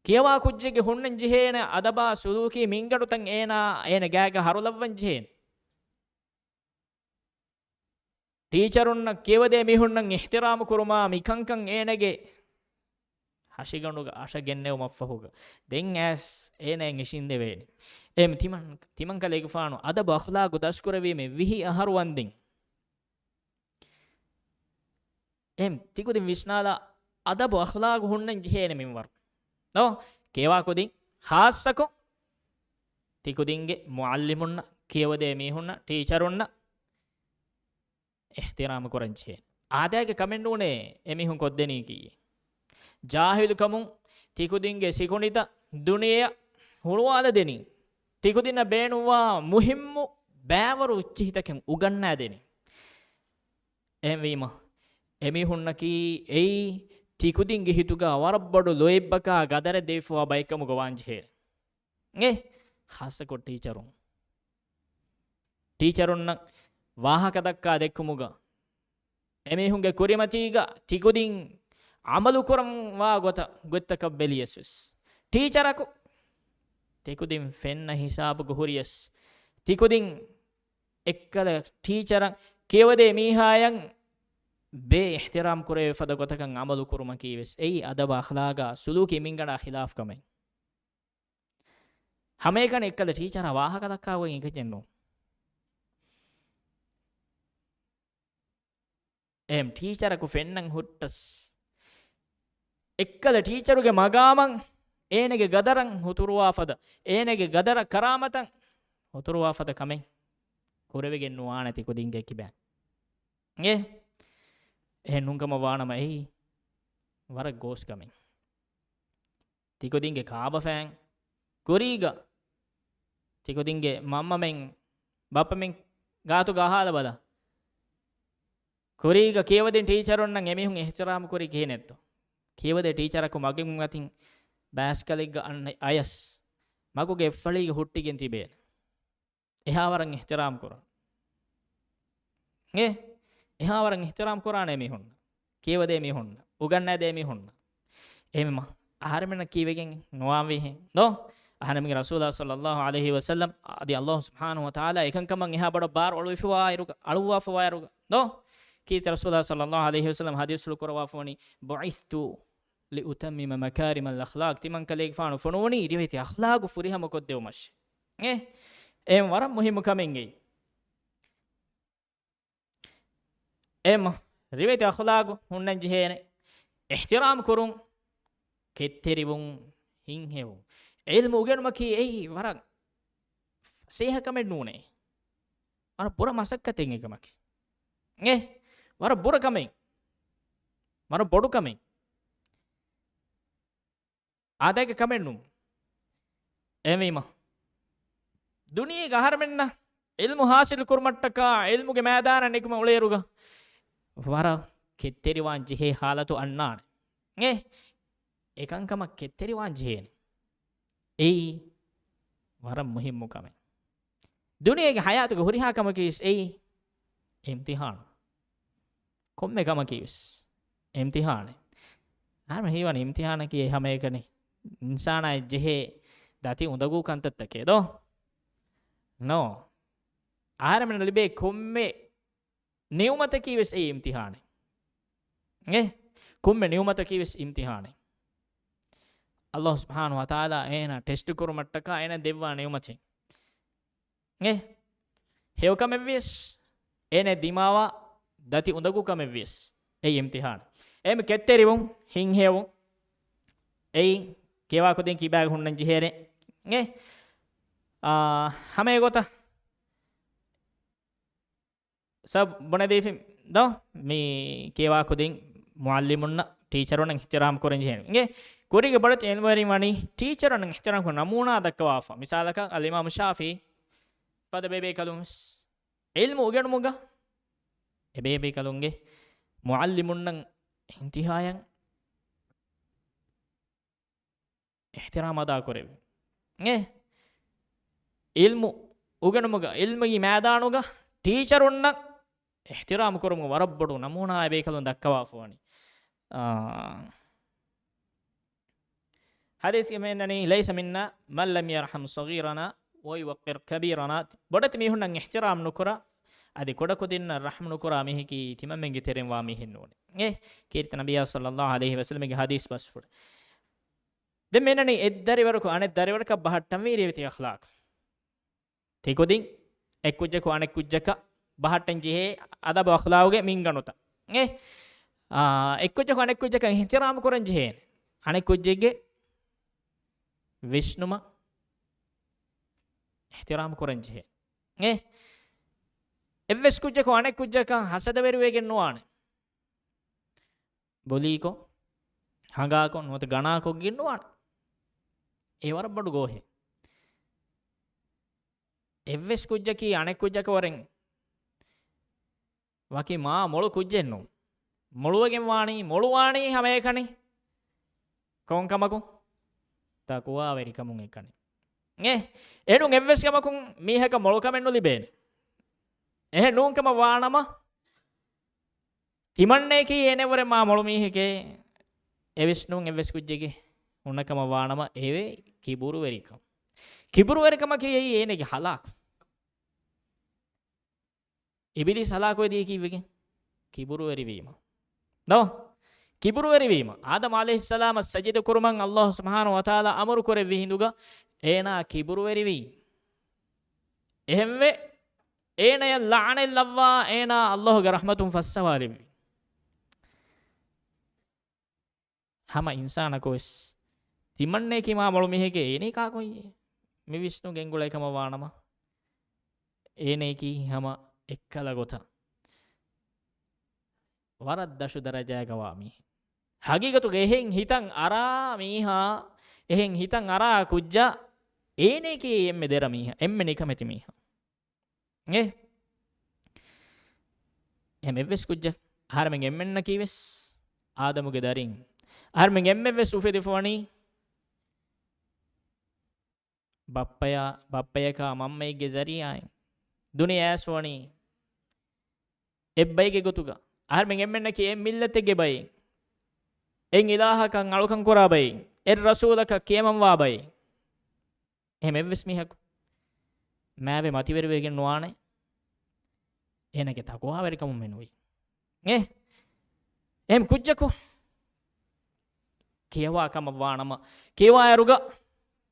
ކިޔަވާ ކުއްޖެއްގެ ހުންނަން ޖެހޭނެ އަދަބާ ސުލޫކީ މިންގަނޑުތައް އޭނާ އޭނަ ގާގަ ހަރުލައްވަން ޖެހޭނެ. ޓީޗަރުންނަށް ކިޔަވަދޭ މީހުންނަށް އިޙްތިރާމު ކުރުމާ މިކަންކަން އޭނަގެ ހަށިގަނޑުގަ އަށަ ގެންނެވުމަށްފަހުގަ ދެން އައިސް އޭނައަށް އިށިނދެވޭނެ. އެހެން ތިމަން، ތިމަންކަލޭގެފާނު އަދަބު އަޚްލާޤު ދަސްކުރެވީމޭ ވިހި އަހަރު ވަންދެން. އެހެން ތިކުދިން ވިސްނާލާ، އަދަބު އަޚްލާޤު ހުންނަން ޖެހޭނެ މިންވަރު. ދޯ؟ ކިޔަވާ ކުދިން ޚާއްޞަކޮށް ތިކުދިންގެ މުޢައްލިމުންނަށް، ކިޔަވަދޭ މީހުންނަށް، ޓީޗަރުންނަށް އިޙްތިރާމު ކުރަން ޖެހޭނެ. އާދައިގެ ކަމެއް ނޫނޭ އެމީހުން ކޮށްދެނީކީ. ޖާހިލުކަމުން ތިކުދިންގެ ސިކުނޑިތައް ދުނިޔެއަށް ހުޅުވާލަދެނީ. ތިކުދިންނަށް ބޭނުންވާ މުހިއްމު ބައިވަރު އެއްޗިހިތަކެއް އުގަންނާދެނީ. އެހެންވީމަ، އެމީހުންނަކީ އެއީ ތިކުދިންގެ ހިތުގަ ވަރަށް ބޮޑު ލޯތްބަކާ ގަދަރެއް ދެވިފަވާ ބައެއްކަމުގަ ވާންޖެހޭ. އެ، ޚާއްޞަކޮށް ޓީޗަރުން. ޓީޗަރުންނަށް ވާހަކަ ދައްކާ ދެއްކުމުގަ، އެމީހުންގެ ކުރިމަތީގަ ތިކުދިން ޢަމަލުކުރަންވާ ގޮތަށް، ގޮތްތަކަށް ބެލިޔަސް ވެސް، ޓީޗަރަކު ތިކުދިން ފެންނަ ހިސާބުގަ ހުރިޔަސް، ތިކުދިން އެއްކަލަ ޓީޗަރަށް ކިޔަވަދޭ މީހާޔަށް ބޭ އިޙްތިރާމް ކުރެވޭ ފަދަ ގޮތަކަށް ޢަމަލު ކުރުމަކީ ވެސް އެއީ އަދަބާ އަޚްލާގާ ސުލޫކީ މިންގަނޑާ ޚިލާފް ކަމެއް. ހަމައެކަނި އެއްކަލަ ޓީޗަރާ ވާހަކަ ދައްކާ އޮތް އެކަން ނޫން. އެހެން ޓީޗަރަކު ފެންނަން ހުއްޓަސް، އެއްކަލަ ޓީޗަރުގެ މަގާމަށް އޭނަގެ ގަދަރަށް ހުތުރުވާ ފަދަ، އޭނަގެ ގަދަރަށް ކަރާމަތަށް ހުތުރުވާ ފަދަ ކަމެއް ކުރެވިގެން ނުވާނެ ތިކުދިންގެ ކިބައިން. އެ، އެހެން ނޫންކަމަށް ވާނަމަ އެއީ ވަރަށް ގޯސް ކަމެއް. ތިކުދިންގެ ކާބަފައިން ކުރީގަ ތިކުދިންގެ މަންމަމެން ބައްޕަމެން ގާތުގަ އަހާލަބަލަ. ކުރީގަ ކިޔަވަދިން ޓީޗަރުންނަށް އެމީހުން އިޙްތިރާމް ކުރީ ކިހިނެއްތޯ؟ ކިޔަވަދޭ ޓީޗަރަކު މަގުމަތިން ބައިސްކަލެއްގަ އަންނަ އަޔަސް މަގުގެ އެއްފަޅީގަ ހުއްޓިގެން ތިބޭނެ. އެހާވަރަށް އިޙްތިރާމް ކުރާ. އެ، އެހާވަރަށް އިޙްތިރާމް ކުރާނެ މީހުން. ކިޔަވަދޭ މީހުން. އުގަންނަދޭ މީހުން. އެހެންމަ އަހަރެމެންނަށް ކީވެގެން ނުވާންވީހެން. ދޯ؟ އަހަރެމެންގެ ރަސޫލާ ޞައްލައްލާހު ޢަލައިހި ވަސައްލަމް އަދި އައްލާހު ސުބްޙާނަހު ވަތަޢާލާ އެކަންކަމަށް އެހާ ބޮޑަށް ބާރު އަޅުވިފަވާއިރުގަ، އަޅުއްވާފަވާއިރުގަ. ދޯ؟ ކީރިތި ރަސޫލާ ޞައްލައްލާހު ޢަލައިހި ވަސައްލަމް ޙަދީޘްފުޅު ކުރައްވާފަވަނީ، "بُعِثْتُ لِأُتَمِّمَ مَكَارِمَ الْأَخْلَاقِ." ތިމަންކަލޭގެފާނު ފޮނުވުނީ ރިވެތި އަޚްލާގު ފުރިހަމަ ކޮށްދެވުމަށް. އެ، އެ ވަރަށް މުހިއްމު ކަމެއް އެއީ. އެ މަ، ރިވެތި އަޚްލާގު ހުންނަން ޖެހޭނެ. އިޙްތިރާމް ކުރުން، ކެތްތެރިވުން، ހިތްހެޔޮވުން. ޢިލްމު އުގެނުމަކީ އެއީ ވަރަށް ފަސޭހަ ކަމެއް ނޫނޭ. ވަރަށް ބުރަ މަސައްކަތެއް އެކަމަކީ. އެ، ވަރަށް ބުރަ ކަމެއް. ވަރަށް ބޮޑު ކަމެއް. އާދައިގެ ކަމެއް ނޫން. އެހެންވީމަ، ދުނިޔޭގެ އަހަރެމެންނަށް ޢިލްމު ޙާޞިލު ކުރުމަށްޓަކާ ޢިލްމުގެ މައިދާނަށް ނިކުމެ އުޅޭއިރުގަ ވަރަށް ކެތްތެރިވާން ޖެހޭ ޙާލަތު އަންނާނެ. އެ، އެކަންކަމަށް ކެތްތެރިވާން ޖެހޭނެ. އެއީ ވަރަށް މުހިއްމު ކަމެއް. ދުނިޔޭގެ ޙަޔާތުގެ ހުރިހާ ކަމަކީވެސް އެއީ އިމްތިޙާނު. ކޮންމެ ކަމަކީވެސް އިމްތިޙާނެއް. އަހަރެމެން ހީވަނީ އިމްތިޙާނަކީ ހަމައެކަނި އިންސާނާއަށް ޖެހޭ ދަތި އުނދަގޫ ކަންތައްތަކެއް ދޯ؟ ނޯ. އަހަރެމެން ލިބޭ ކޮންމެ ނިޢުމަތަކީ ވެސް އެއީ އިމްތިޙާނެއް. އެ ކޮންމެ ނިޢުމަތަކީ ވެސް އިމްތިޙާނެއް. ﷲ ސުބްޙާނަހޫ ވަތަޢާލާ އޭނާ ޓެސްޓް ކުރުމަށްޓަކާ އޭނާ ދެއްވާ ނިޢުމަތެއް. އެ ހެޔޮކަމެއްވިޔަސް، އޭނަ ދިމާވާ ދަތި އުނދަގޫކަމެއްވިޔަސް، އެއީ އިމްތިޙާނެއް. އެހެން ކެތްތެރިވުން، ހިތްހެޔޮވުން، އެއީ ކިޔަވާ ކުދިން ކިބާގެ ހުންނަން ޖެހޭނެ. އެ، އާ، ހަމަ އެގޮތަށް ސަބް ބުނެދީފި ދޯ؟ މި ކިޔަވާ ކުދިން މުޢައްލިމުންނަށް، ޓީޗަރުންނަށް އިޙްތިރާމް ކުރަން ޖެހޭނެ. އިނގޭ، ކުރީގެ ބޮޑެތި ޢިލްމުވެރިން ވަނީ ޓީޗަރުންނަށް އިޙްތިރާމް ކުރަން ނަމޫނާ ދައްކަވާފަ. މިސާލަކަށް އަލްއިމާމު ޝާފިޢީ ފަދަ ބޭބޭކަލުން ވެސް ޢިލްމު އުގެނުމުގަ، އެބޭބޭކަލުންގެ މުޢައްލިމުންނަށް އިންތިހާޔަށް އިޙްތިރާމް އަދާކުރެއްވި. އެ ޢިލްމު އުގެނުމުގަ، ޢިލްމީ މައިދާނުގަ ޓީޗަރުންނަށް އިޙްތިރާމް ކުރުމުގެ ވަރަށް ބޮޑު ނަމޫނާއެއް ބޭކަލުން ދައްކަވާފަވަނީ. އާ، ޙަދީޘްގެ މިއެންނަނީ، "ليس منا من لم يرحم صغيرنا ويوقر كبيرنا." ބޮޑެތި މީހުންނަށް އިޙްތިރާމް ނުކުރާ، އަދި ކުޑަކުދިންނަށް ރަޙްމް ނުކުރާ މީހަކީ ތިމަންމެންގެ ތެރެއިން ވާ މީހެއް ނޫނޭ. އެ ކީރިތި ނަބިއްޔާ ޞައްލައްލާހު ޢަލައިހި ވަސައްލަމްގެ ޙަދީޘް ބަސްފުޅު. ދެން މިއެންނަނީ އެއްދަރިވަރަކު އަނެއް ދަރިވަރަކަށް ބަހައްޓަންވީ ރިވެތި އަޚްލާޤް. ތިކުދިން އެއްކުއްޖަކު އަނެއްކުއްޖަކަށް ބަހައްޓަން ޖެހޭ އަދަބު އަޚްލާޤުގެ މިންގަނޑުތައް. އެ، އާ، އެއްކުއްޖަކު އަނެއްކުއްޖަކަށް އިޙްތިރާމް ކުރަން ޖެހޭނެ. އަނެއްކުއްޖެއްގެ ވިސްނުމަށް އިޙްތިރާމް ކުރަން ޖެހޭ. އެ، އެއްވެސް ކުއްޖަކު އަނެއްކުއްޖަކަށް ހަސަދަވެރިވެގެން ނުވާނެ. ބުލީކޮށް، ހަނގާކޮށް، ނުވަތަ ގަނާކޮށްގެން ނުވާނެ. އެ ވަރަށް ބޮޑު ގޯހެއް. އެއްވެސް ކުއްޖަކީ އަނެއް ކުއްޖަކަށް ވަރެން ވަކި މާ މޮޅު ކުއްޖެއް ނޫން. މޮޅުވެގެން ވާނީ، މޮޅުވާނީ ހަމައެކަނި. ކޮން ކަމަކު؟ ތަޤްވާވެރިކަމުން އެކަނި. އެ، އެނޫން އެއްވެސް ކަމަކުން މީހަކަށް މޮޅު ކަމެއް ނުލިބޭނެ. އެހެން ނޫން ކަމަށް ވާނަމަ، ތިމަންނައަކީ އޭނަ ވުރެ މާ މޮޅު މީހެކޭ. އެވެސް ނޫން އެއްވެސް ކުއްޖެއްގެ ހުންނަ ކަމަށް ވާނަމަ އެވެ ކިބުރުވެރިކަން. ކިބުރުވެރިކަމަކީ އެއީ އޭނަގެ ހަލާކު. އިބިލީސް ހަލާކުވެދިޔަ ކީއްވެގެން؟ ކިބުރުވެރިވީމަ. ދޯ؟ ކިބުރުވެރިވީމަ. އާދަމް ޢަލައިހިއްސަލާމަށް ސަޖިދަ ކުރުމަށް ﷲ ސުބްޙާނަހޫ ވަތަޢާލާ އަމުރު ކުރެއްވި ހިނދުގަ އޭނާ ކިބުރުވެރިވީ. އެހެންވެ، އޭނަޔަށް ލަޢުނަތް ލައްވާ އޭނާ ﷲގެ ރަޙްމަތުން ފައްސަވާލެއްވި. ހަމަ އިންސާނަކު ވެސް ތިމަންނައަކީ މާ މޮޅު މީހެކޭ، އޭނައީ ކާކުއްޔޭ؟ މި ވިސްނު ގެންގުޅޭ ކަމަށް ވާނަމަ، އޭނައަކީ ހަމަ އެއްކަލަ ގޮތަށް ވަރަށް ދަށު ދަރަޖާގަ ވާ މީހެއް. ހަގީގަތުގަ އެހެން ހިތަށް އަރާ މީހާ، އެހެން ހިތަށް އަރާ ކުއްޖާ، އޭނައަކީ އެންމެ ދެރަ މީހާ، އެންމެ ނިކަމެތި މީހާ. އެ؟ އެހެން އެއްވެސް ކުއްޖެއް، އަހަރެމެން އެންމެންނަކީ ވެސް އާދަމުގެ ދަރިން. އަހަރެމެން އެންމެން ވެސް އުފެދިފަވަނީ ބައްޕަޔާ، ބައްޕަޔަކާ މަންމައެއްގެ ޒަރީޢާއިން. ދުނިޔެ އައިސްފަވަނީ އެއްބައެއްގެ ގޮތުގަ. އަހަރެމެން އެންމެންނަކީ އެއް މިއްލަތެއްގެ ބައެއް، އެއް އިލާހަކަށް އަޅުކަން ކުރާ ބައެއް، އެއް ރަސޫލަކަށް ކިޔަމަންވާ ބައެއް. އެހެން އެއްވެސް މީހަކު މާތްވެ މަތިވެރިވެގެން ނުވާނެ، އޭނަގެ ތަޤްވާވެރިކަމުން މެނުވީ. އެ؟ އެހެން ކުއްޖަކު ކިޔަވާ ކަމަށް ވާނަމަ، ކިޔަވާއިރުގަ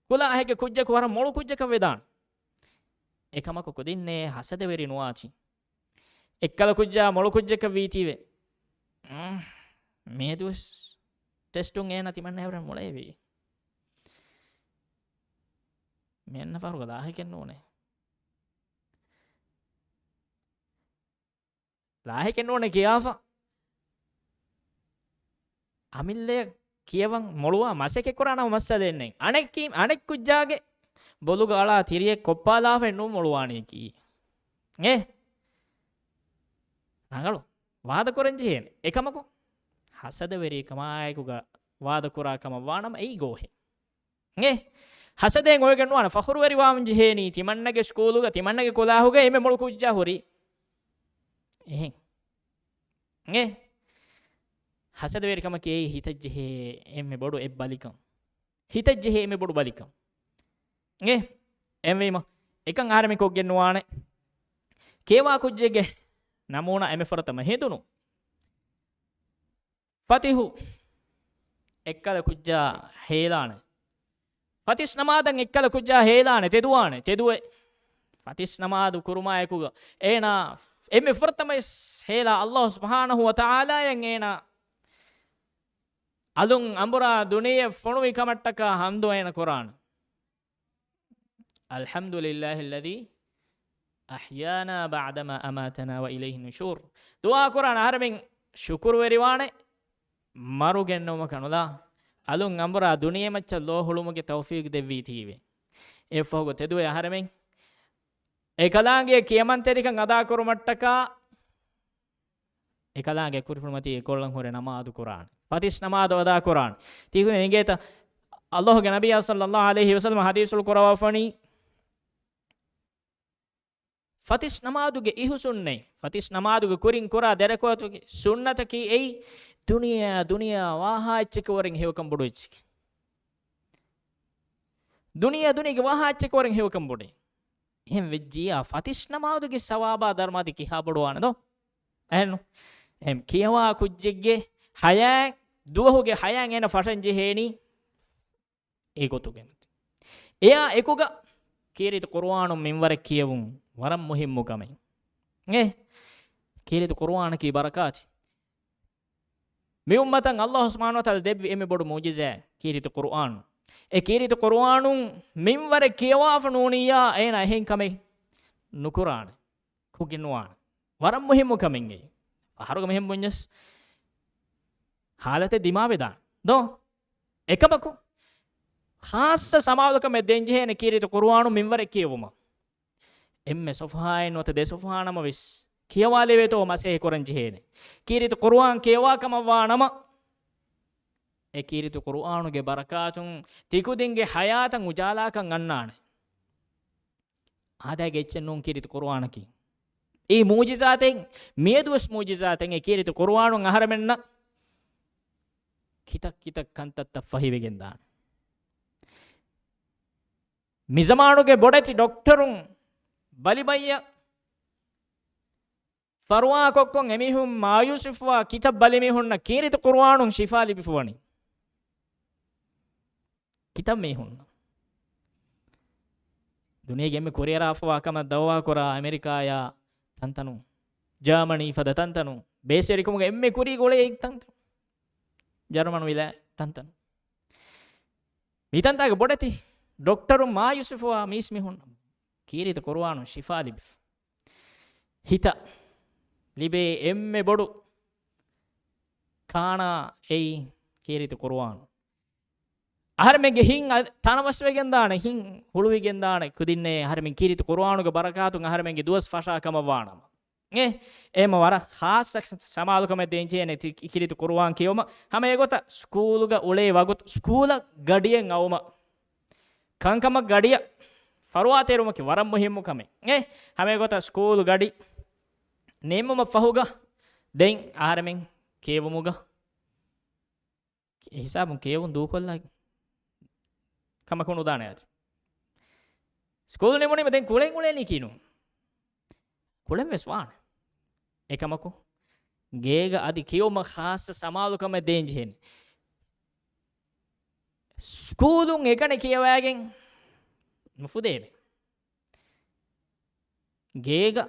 ކުލަ އަހެއްގެ ކުއްޖަކު ވަރަށް މޮޅު ކުއްޖަކަށް ވެދާނެ. އެކަމަކު ކުދިންނޭ ހަސަދަވެރި ނުވާތީ. އެއްކަލަ ކުއްޖާ މޮޅު ކުއްޖަކަށް ވީތީވެ. މިއަދުވެސް ޓެސްޓުން އޭނަ ތިމަންނައަށް ވަރަށް މޮޅައެވީ. މި އަންނަ ފަހަރުގަ ލާހިކެއް ނޫނޭ. ލާހިކެއް ނޫނޭ ކިޔާފަ. އަމިއްލަޔަށް ކިޔަވަން މޮޅުވާ މަސައްކަތް ކުރާނަމަ މައްސަލައެއް ނެތް. އަނެއްކީ، އަނެއް ކުއްޖާގެ ބޮލުގަ އަޅާ ތިރިއެއް ކޮއްޕާލާފައެއް ނޫން މޮޅުވާނީކީ. އެ؟ ރަނގަޅު. ވާދަ ކުރަން ޖެހޭނެ. އެކަމަކު، ހަސަދަވެރިކަމާއެކުގަ ވާދަ ކުރާ ކަމަށް ވާނަމަ އެއީ ގޯހެއް. އެ؟ ހަސަދައިން އޮވެގެން ނުވާނެ، ފަޚުރުވެރިވާން ޖެހޭނީ ތިމަންނަގެ ސްކޫލުގަ، ތިމަންނަގެ ކުލާހުގަ އެންމެ މޮޅު ކުއްޖާ ހުރީ. އެހެން. އެ؟ ހަސަދަވެރިކަމަކީ އެއީ ހިތަށްޖެހޭ އެންމެ ބޮޑު އެއް ބަލިކަން. ހިތަށްޖެހޭ އެންމެ ބޮޑު ބަލިކަން. އެ؟ އެހެންވީމަ، އެކަން އަހަރެމެން ކޮށްގެން ނުވާނެ. ކިޔަވާ ކުއްޖެއްގެ ނަމޫނާ އެންމެ ފުރަތަމަ ހެނދުނު. ފަތިހު އެއްކަލަ ކުއްޖާ ހޭލާނެ. ފަތިސް ނަމާދަށް އެއްކަލަ ކުއްޖާ ހޭލާނެ، ތެދުވާނެ، ތެދުވެ. ފަތިސް ނަމާދު ކުރުމާއެކުގަ އޭނާ އެންމެ ފުރަތަމަ ވެސް ހޭލާ އައްލާހު ސުބްޙާނަހު ވަ ތަޢާލާއަށް އޭނާ އަލުން އަނބުރާ ދުނިޔެ ފޮނުވި ކަމަށްޓަކާ ޙަމްދު އޭނަ ކުރާނެ. الحمد لله الذي أحيانا بعدما أماتنا وإليه النشور. ދުޢާ ކުރާނެ އަހަރެމެން ޝުކުރުވެރިވާނެ، މަރު ގެންނުމަކަށް ނުލާ، އަލުން އަނބުރާ ދުނިޔެމައްޗަށް ލޯ ހުޅުމުގެ ތައުފީޤު ދެއްވީތީވެ. އެއަށްފަހުގަ ތެދުވެ އަހަރެމެން އެކަލާނގެ ކިޔަމަންތެރިކަން އަދާކުރުމަށްޓަކާ، އެކަލާނގެ ކުރިފުޅުމަތީ އެކޮޅަށް ހުރެ ނަމާދު ކުރާނެ. ފަތިސް ނަމާދު އަދާ ކުރާނެ. ތީކުން އިނގޭތަ؟ އައްލާހުގެ ނަބިއްޔާ ޞައްލައްލާހު ޢަލައިހި ވަސައްލަމަ ޙަދީޘު ކުރައްވާފަނީ، ފަތިސް ނަމާދުގެ އިހު ސުންނަތް، ފަތިސް ނަމާދުގެ ކުރިން ކުރާ ދެރަކުޢަތުގެ ސުންނަތަކީ އެއީ، ދުނިޔެއާ، ދުނިޔެއާ ވާހާ އެއްޗެކޭ ވަރަށް ހެޔޮކަން ބޮޑު އެއްޗެކޭ. ދުނިޔެއާ، ދުނިޔޭގެ ވާހާ އެއްޗެކޭ ވަރަށް ހެޔޮކަން ބޮޑޭ. އެހެން ވެއްޖިއްޔާ، ފަތިސް ނަމާދުގެ ސަވާބާ ދަރުމަ އަދި ކިހާ ބޮޑުވާނެ ދޯ؟ އެހެންނު؟ އެހެން ކިޔަވާ ކުއްޖެއްގެ ޙަޔާތް، ދުވަހުގެ ޙަޔާތް އޭނަ ފަށަން ޖެހޭނީ އެގޮތުގެ. އެއާ އެކުގަ ކީރިތި ޤުރުއާނު މިންވަރެއް ކިޔެވުން ވަރަށް މުހިއްމު ކަމެއް. އޭ، ކީރިތި ޤުރުއާނަކީ ބަރަކާތެއް. މި އުއްމަތަށް އައްލާހު ސުބްޙާނަހު ވަ ތަޢާލާ ދެއްވި އެންމެ ބޮޑު މުޢުޖިޒާތް ކީރިތި ޤުރުއާނު. އެ ކީރިތި ޤުރުއާނު މިންވަރެއް ކިޔަވާފަ ނޫނިއްޔާ، އޭނާ އެހެން ކަމެއް ނުކުރާނެ. ކުރިގެންނުވާނެ. ވަރަށް މުހިއްމު ކަމެއް އެއީ. އަހަރުގެ މިހެން ބުންޏަސް، ޙާލަތެއް ދިމާވެދާނެ ދޯ؟ އެކަމަކު، ޚާއްޞަ ސަމާލުކަމެއް ދޭންޖެހޭނެ ކީރިތި ޤުރުއާނު މިންވަރެއް ކިޔެވުމަށް. އެންމެ ޞަފްޙާއެއް ނުވަތަ ދެ ޞަފްޙާ ނަމަވެސް ކިޔަވާލެވޭތޯ މަސައްކަތް ކުރަން ޖެހޭނެ. ކީރިތި ޤުރުއާން ކިޔަވާ ކަމަށްވާ ނަމަ، އެ ކީރިތި ޤުރުއާނުގެ ބަރަކާތުން ތިކުދިންގެ ޙަޔާތަށް އުޖާލާކަން އަންނާނެ. އާދައިގެ އެއްޗެއް ނޫން ކީރިތި ޤުރުއާނަކީ. އެއީ މުޢުޖިޒާތެއް، މިއަދުވެސް މުޢުޖިޒާތެއް. އެ ކީރިތި ޤުރުއާނުން އަހަރެމެންނަށް ކިތައް ކިތައް ކަންތައްތައް ފަހިވެގެންދާނެ. މިޒަމާނުގެ ބޮޑެތި ޑޮކްޓަރުން ބަލިބައްޔަށް ފަރުވާކޮށްކޮށް އެމީހުން މާޔޫސްވެފަވާ ކިތައް ބަލިމީހުންނަށް ކީރިތި ޤުރުއާނުން ޝިފާ ލިބިފަވަނީ. ކިތައް މީހުން ދުނިޔޭގެ އެންމެ ކުރިއަރާފަވާ ކަމަށް ދައުވާކުރާ އަމެރިކާޔާ ތަންތަނުން، ޖާމަނީ ފަދަ ތަންތަނުން، ބޭސްވެރިކަމުގެ އެންމެ ކުރީގަ އުޅޭ ތަންތަނުން، ޖަރުމަނު ވިލާ ތަންތަނުން. މިތަންތާގެ ބޮޑެތި ޑޮކްޓަރުން މާޔޫސްވެފަވާ މީސްމީހުން ކީރިތި ޤުރުއާނުން ޝިފާ ލިބިފަ. ހިތަށް ލިބޭ އެންމެ ބޮޑު ކާނާ އެއީ ކީރިތި ޤުރުއާނު. އަހަރެމެންގެ ހިތް އަ-، ތަނަވަސްވެގެންދާނެ، ހިތް ހުޅުވިގެންދާނެ ކުދިންނޭ އަހަރެމެން ކީރިތި ޤުރުއާނުގެ ބަރަކާތުން އަހަރެމެންގެ ދުވަސް ފަށާ ކަމަށްވާނަމަ. އެ، އެހެންމަ ވަރަށް ޚާއްޞަ ސަމާލުކަމެއް ދޭންޖެހޭނެ ތި-، ކީރިތި ޤުރުއާން ކިޔުމަށް. ހަމަ އެގޮތަށް ސްކޫލުގަ އުޅޭ ވަގުތު، ސްކޫލަށް ގަޑިއެއް އައުމަށް، ކަންކަމަށް ގަޑިއަށް ފަރުވާތެރުމަކީ ވަރަށް މުހިއްމު ކަމެއް. އެ، ހަމަ އެގޮތަށް ސްކޫލު ގަޑި ނިމުމަށް ފަހުގަ ދެން އަހަރެމެން ކިޔެވުމުގަ އެ ހިސާބުން ކިޔެވުން ދޫކޮށްލާ ކަމަކު ނުދާނެ އަދި. ސްކޫލް ނިމުނީމަ ދެން ކުޅެން އުޅޭނީ ކީއްނު؟ ކުޅެން ވެސް ވާނެ. އެކަމަކު، ގޭގަ އަދި ކިޔުމަށް ޚާއްޞަ ސަމާލުކަމެއް ދޭން ޖެހޭނެ. ސްކޫލުން އެކަނި ކިޔަވައިގެން ނުފުދޭނެ. ގޭގަ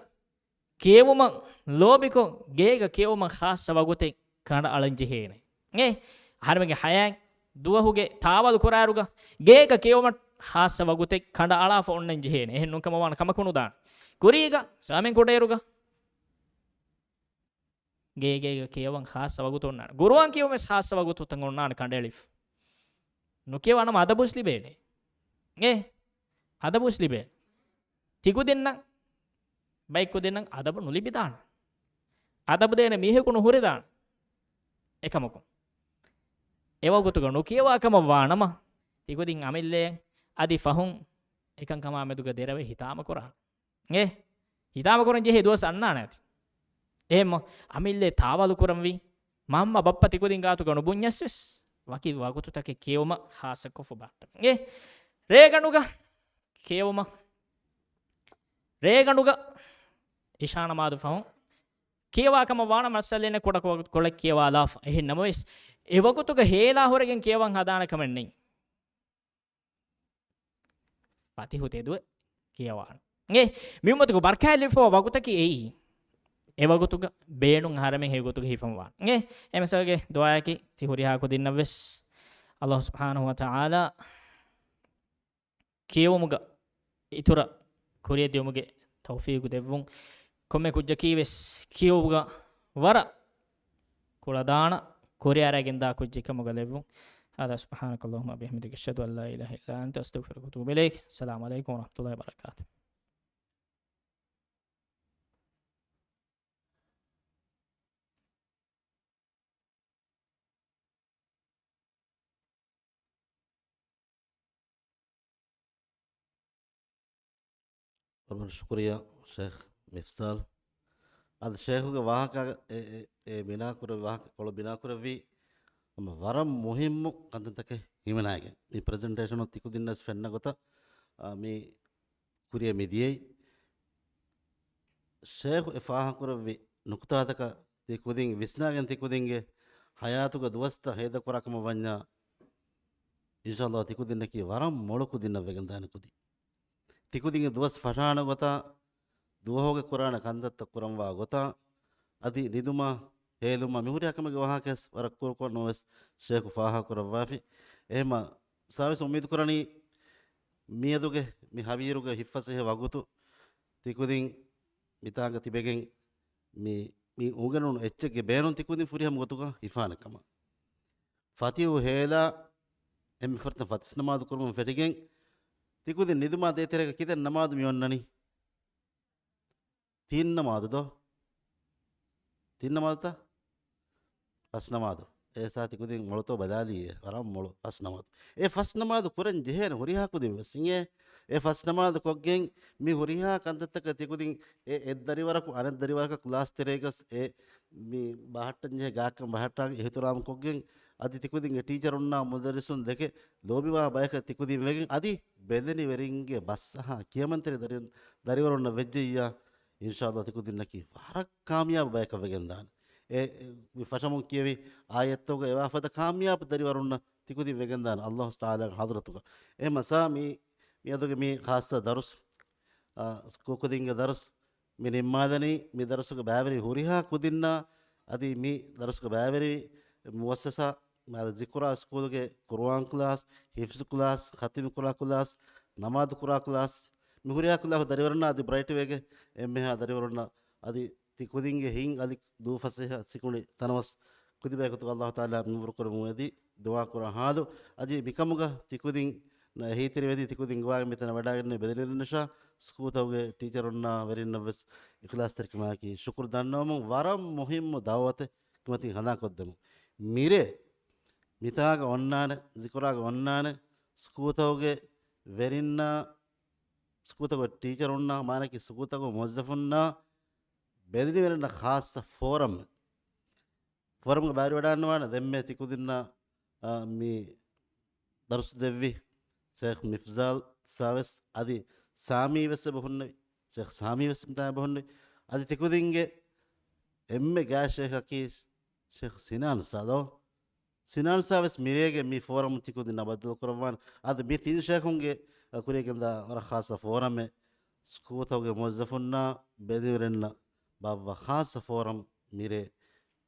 ކިޔެވުމަށް ލޯބިކޮށް، ގޭގަ ކިޔެވުމަށް ޚާއްޞަ ވަގުތެއް ކަނޑައަޅަން ޖެހޭނެ. އެ، އަހަރެމެންގެ ހަޔާތް ދުވަހުގެ ތާވަލު ކުރާއިރުގަ، ގޭގަ ކިޔެވުމަށް ޚާއްޞަ ވަގުތެއް ކަނޑައަޅާފަ އޮންނަން ޖެހޭނެ. އެހެން ނޫންކަމަށް ވާނެ ކަމަކު ނުދާނެ. ކުރީގަ ސަމިން ކުޑައިރުގަ ގޭގޭގަ ކިޔަވަން ޚާއްޞަ ވަގުތު އޮންނާނެ. ޤުރުއާން ކިޔަވަން ވެސް ޚާއްޞަ ވަގުތުތައް އޮންނާނެ ކަނޑައެޅިފަ. ނުކިޔަވާ ނަމަ އަދަބުވެސް ލިބޭނެ. އޭ، އަދަބުވެސް ލިބޭނެ. ތިކުދިންނަށް، ބައެއްކުދިންނަށް އަދަބު ނުލިބިދާނެ. އަދަބު ދޭނެ މީހަކު ނުހުރެދާނެ. އެކަމަކު، އެވަގުތުގަ ނުކިޔަވާ ކަމަށް ވާ ނަމަ، ތިކުދިން އަމިއްލައަށް އަދި ފަހުން އެކަންކަމާ މެދުގަ ދެރަވެ ހިތާމަކުރާނެ. އޭ، ހިތާމަކުރަން ޖެހޭ ދުވަސް އަންނާނެ އަދި. އެހެންމަ އަމިއްލަ ތާވަލު ކުރަންވީ، މަންމަ ބައްޕަ ތިކުދިން ގާތުގަ ނުބުންޏަސް ވެސް، ވަކި ވަގުތުތަކެއް ކިޔެވުމަށް ޚާއްޞަކޮށްފަ ބަހައްޓަން. އޭ، ރޭގަނޑުގަ ކިޔެވުމަށް، ރޭގަނޑުގަ އިޝާ ނަމާދު ފަހުން ކިޔަވާ ކަމަށް ވާނަމަ، މައްސަލައިން ކުޑަކޮށް ކޮޅެއް ކިޔަވާލާފަ. އެހެން ނަމަވެސް، އެ ވަގުތުގަ ހޭލާ ހުރެގެން ކިޔަވަން ހަދާނެ ކަމެއް ނެތް. ފަތިހު ތެދުވެ ކިޔަވާނެ. އެ މި އުއްމަތުގެ ބަރަކާތް ލިބިފަވާ ވަގުތަކީ އެއީ. އެ ވަގުތުގަ ބޭނުން އަހަރެމެން ހެޔޮ ގޮތުގަ ހިފަންވާނެ. އެ މައްސަލަގެ ދުޢާއަކީ ތި ހުރިހާ ކުދިންނަށްވެސް އަﷲ ސުބްޙާނަހޫ ވަތަޢާލާ ކިޔެވުމުގަ އިތުރަށް ކުރިއަށް ދިޔުމުގެ ތައުފީގު ދެއްވުން. ކޮންމެ ކުއްޖަކީ ވެސް ކިޔެވުމުގަ ވަރަށް ކުޅަދާނަ ކުރިއަރައިގެންދާ ކުއްޖެއް ކަމުގަ ލެއްވުން. هذا سبحانك اللهم وبحمدك، أشهد أن لا إله إلا أنت، أستغفرك وأتوب إليك. السلام عليكم ورحمة الله وبركاته. ވަރަށް ޝުކުރިއްޔާ ޝޭޚް މިފްޒާލް. އަދި ޝޭޚުގެ ވާހަކަ އެ، އެ، އެ ބިނާކުރެއްވި ވާހަކަ ކޮޅު ބިނާކުރެއްވީ ހަމަ ވަރަށް މުހިއްމު ކަންތައްތަކެއް ހިމެނާގެން. މި ޕްރެޒެންޓޭޝަނުން ތިކުދިންނަސް ފެންނަ ގޮތަށް، އާ، މި ކުރިއަށް މި ދިޔައީ. ޝޭޚު އެ ފާހަގަކުރެއްވި ނުކުތާތަކަށް ތިކުދިން ވިސްނާގެން ތިކުދިންގެ ހަޔާތުގެ ދުވަސްތައް ހޭދަކުރާ ކަމަށް ވަންޏާ، އިންޝާﷲ ތިކުދިންނަކީ ވަރަށް މޮޅު ކުދިންނަށް ވެގެންދާނެ ކުދިން. ތިކުދިންގެ ދުވަސް ފަށާނެ ގޮތާ، ދުވަހުގެ ކުރާނެ ކަންތައްތައް ކުރަންވާ ގޮތާ، އަދި ނިދުމާ، ހޭލުމާ، މިހުރިހާ ކަމެއްގެ ވާހަކަވެސް ވަރަށް ކުރުކޮށް ނަމަވެސް ޝޭޚު ފާހަގަކުރައްވާފި. އެހެމަ ސާވެސް އުއްމީދުކުރަނީ، މިއަދުގެ މި ހަވީރުގެ ހިތްފަސޭހަ ވަގުތު ތިކުދިން މިތާނގަ ތިބެގެން މި، މި އުނގެނުނު އެއްޗެއްގެ ބޭނުން ތިކުދިން ފުރިހަމަ ގޮތުގަ ހިފާނެ ކަމަށް. ފަތިހު ހޭލާ އެންމެ ފުރަތަމަ ފަތިސް ނަމާދު ކުރުމުން ފެށިގެން، ތިކުދިން ނިދުމާ ދޭތެރޭގަ ކިތައް ނަމާދު މި އޮންނަނީ؟ ތިން ނަމާދު ދޯ؟ ތިން ނަމާދުތަ؟ ފަސް ނަމާދު. އޭ ސާ ތިކުދިން މޮޅުތޯ ބަލާލީ އޭ. ވަރަށް މޮޅު ފަސް ނަމާދު. އެ ފަސް ނަމާދު ކުރަން ޖެހޭނެ ހުރިހާ ކުދިން ވެސް އިނގޭ. އެ ފަސް ނަމާދު ކޮށްގެން މި ހުރިހާ ކަންތައްތަކަށް ތިކުދިން އެ އެއްދަރިވަރަކު އަނެއްދަރިވަރަކަށް ކްލާސް ތެރޭގަސް އެ މި ބަހައްޓަން ޖެހޭ ގާތްކަން ބަހައްޓާން އިހުތިރާމް ކޮށްގެން، އަދި ތިކުދިންގެ ޓީޗަރުންނާ މުދައްރިސުން ދެކެ ލޯބިވާ ބަޔަކަށް ތިކުދިން ވެގެން، އަދި ބެލެނިވެރިންގެ ބަސްއަހާ ކިޔަމަންތެރި ދަރި، ދަރިވަރުންނަށް ވެއްޖެއްޔާ، އިންޝާﷲ ތިކުދިންނަކީ ވަރަށް ކާމިޔާބު ބަޔަކަށް ވެގެންދާނެ. އެ، އެ، މި ފަށަމުން ކިޔެވި އާޔަތްތަކުގަ އެވާ ފަދަ ކާމިޔާބު ދަރިވަރުންނަށް ތިކުދިން ވެގެންދާނެ ﷲ ތަޢާލާގެ ޙަޟްރަތުގަ. އެ މަސާ މި، މިއަދުގެ މި ޚާއްޞަ ދަރުސް، އާ، ސްކޫލް ކުދިންގެ ދަރުސް، މި ނިންމާލަނީ މި ދަރުސުގަ ބައިވެރި ހުރިހާ ކުދިންނާ އަދި މި ދަރުސުގަ ބައިވެރި މުއައްސަސާ، މި ޒިކުރާ ސްކޫލުގެ ޤުރުއާން ކްލާސް، ޙިފްޒު ކްލާސް، ޚަތިމް ކުރާ ކްލާސް، ނަމާދު ކުރާ ކްލާސް، މި ހުރިހާ ކްލާސް ދަރިވަރުންނާ އަދި ބްރައިޓް ވޭގެ އެންމެހާ ދަރިވަރުންނަށް އަދި ތި ކުދިންގެ ހިތް އަދި ދޫ ފަސޭހަ ސިކުނޑި ތަނަވަސް ކުދި ބަޔަކު އަﷲ ތަޢާލާ މިންވަރު ކުރަމުން އެދި ދުޢާ ކުރާ ޙާލު. އަދި މިކަމުގަ ތި ކުދިން އެހީތެރިވެދި ތި ކުދިން ގޮވާގެން މިތަނަށް ވަޑައިގެންނެވި ބެލެނިވެރިންނަށާ ސްކޫލްތަކުގެ ޓީޗަރުންނާ ވެރިންނަށްވެސް އިޚްލާޞްތެރިކަމާއެކީ ޝުކުރު ދަންނަވަމުން ވަރަށް މުހިއްމު ދަޢުވަތެއް ކުމަތިން ހަނދާންކޮށްދެމުން. މިރޭ މިތާގަ އޮންނާނެ، ޒިކުރާގަ އޮންނާނެ، ސްކޫލްތަކުގެ ވެރިންނާ، ސްކޫލްތަކުގެ ޓީޗަރުންނާ، މާނަކީ ސްކޫލްތަކުގެ މުވައްޒަފުންނާ ބެލެނިވެރިންނަށް ޚާއްޞަ ފޯރަމް، ފޯރަމްގެ ބައިވެރިވެވަޑައިގަންނަވާނެ. ދެންމެ ތި ކުދިންނަށް، އާ، މި ދަރުސް ދެއްވި ޝޭޚް މިފްޒާލް ސާވެސް އަދި ސާމީ ވެސް އެބަ ހުންނެވި. ޝޭޚް ސާމީ ވެސް މިތާ އެބަ ހުންނެވި. އަދި ތި ކުދިންގެ އެންމެ ގާތް ޝޭޚަކީ ޝޭޚް ސިނާން ސާދޯ. ސިނާން ސާވެސް މިރޭގެ މި ފޯރަމް ތި ކުދިންނާ ބައްދަލު ކުރައްވާނެ. އަދި މި ތިން ޝޭޚުންގެ ކުރިއަށް ގެންދާ ވަރަށް ޚާއްޞަ ފޯރަމެއް، ސްކޫލްތަކުގެ މުވައްޒަފުންނާ ބެލެނިވެރިންނަށް ބާއްވާ ޚާއްޞަ ފޯރަމް މިރޭ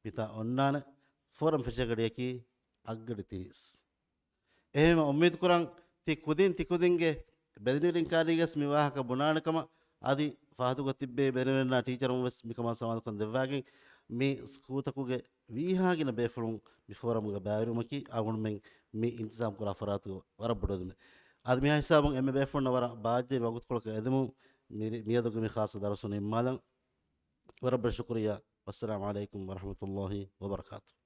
މިތާ އޮންނާނެ. ފޯރަމް ފެށޭ ގަޑިއަކީ އަށްގަޑި ތިރީސް. އެހެންވެ އުއްމީދު ކުރަން ތި ކުދިން ތި ކުދިންގެ ބެލެނިވެރިން ކާރީގަސް މި ވާހަކަ ބުނާނެ ކަމަށް އަދި ފަހަތުގަ ތިއްބެވި ބެލެނިވެރިންނާ ޓީޗަރުން ވެސް މިކަމާ ސަމާލުކަން ދެއްވާގެން މި ސްކޫލްތަކުގެ ވީހާގިނަ ބޭފުޅުން މި ފޯރަމްގަ ބައިވެރިވުމަކީ އަޅުގަނޑުމެން މި އިންތިޒާމް ކުރާ ފަރާތުގެ ވަރަށް ބޮޑު އެދުމެއް. އަދި މިހާ ހިސާބުން އެންމެ ބޭފުޅުންނަށް ވަރަށް ބާއްޖަވެރި ވަގުތުކޮޅަކަށް އެދެމުން މި، މިއަދުގެ މި ޚާއްޞަ ދަރުސު ނިންމާލަން. ވަރަށް ބޮޑަށް ޝުކުރިއްޔާ. ވައްސަލާމް ޢަލައިކުމް ވަރަޙްމަތުﷲ ވަބަރަކާތުހު.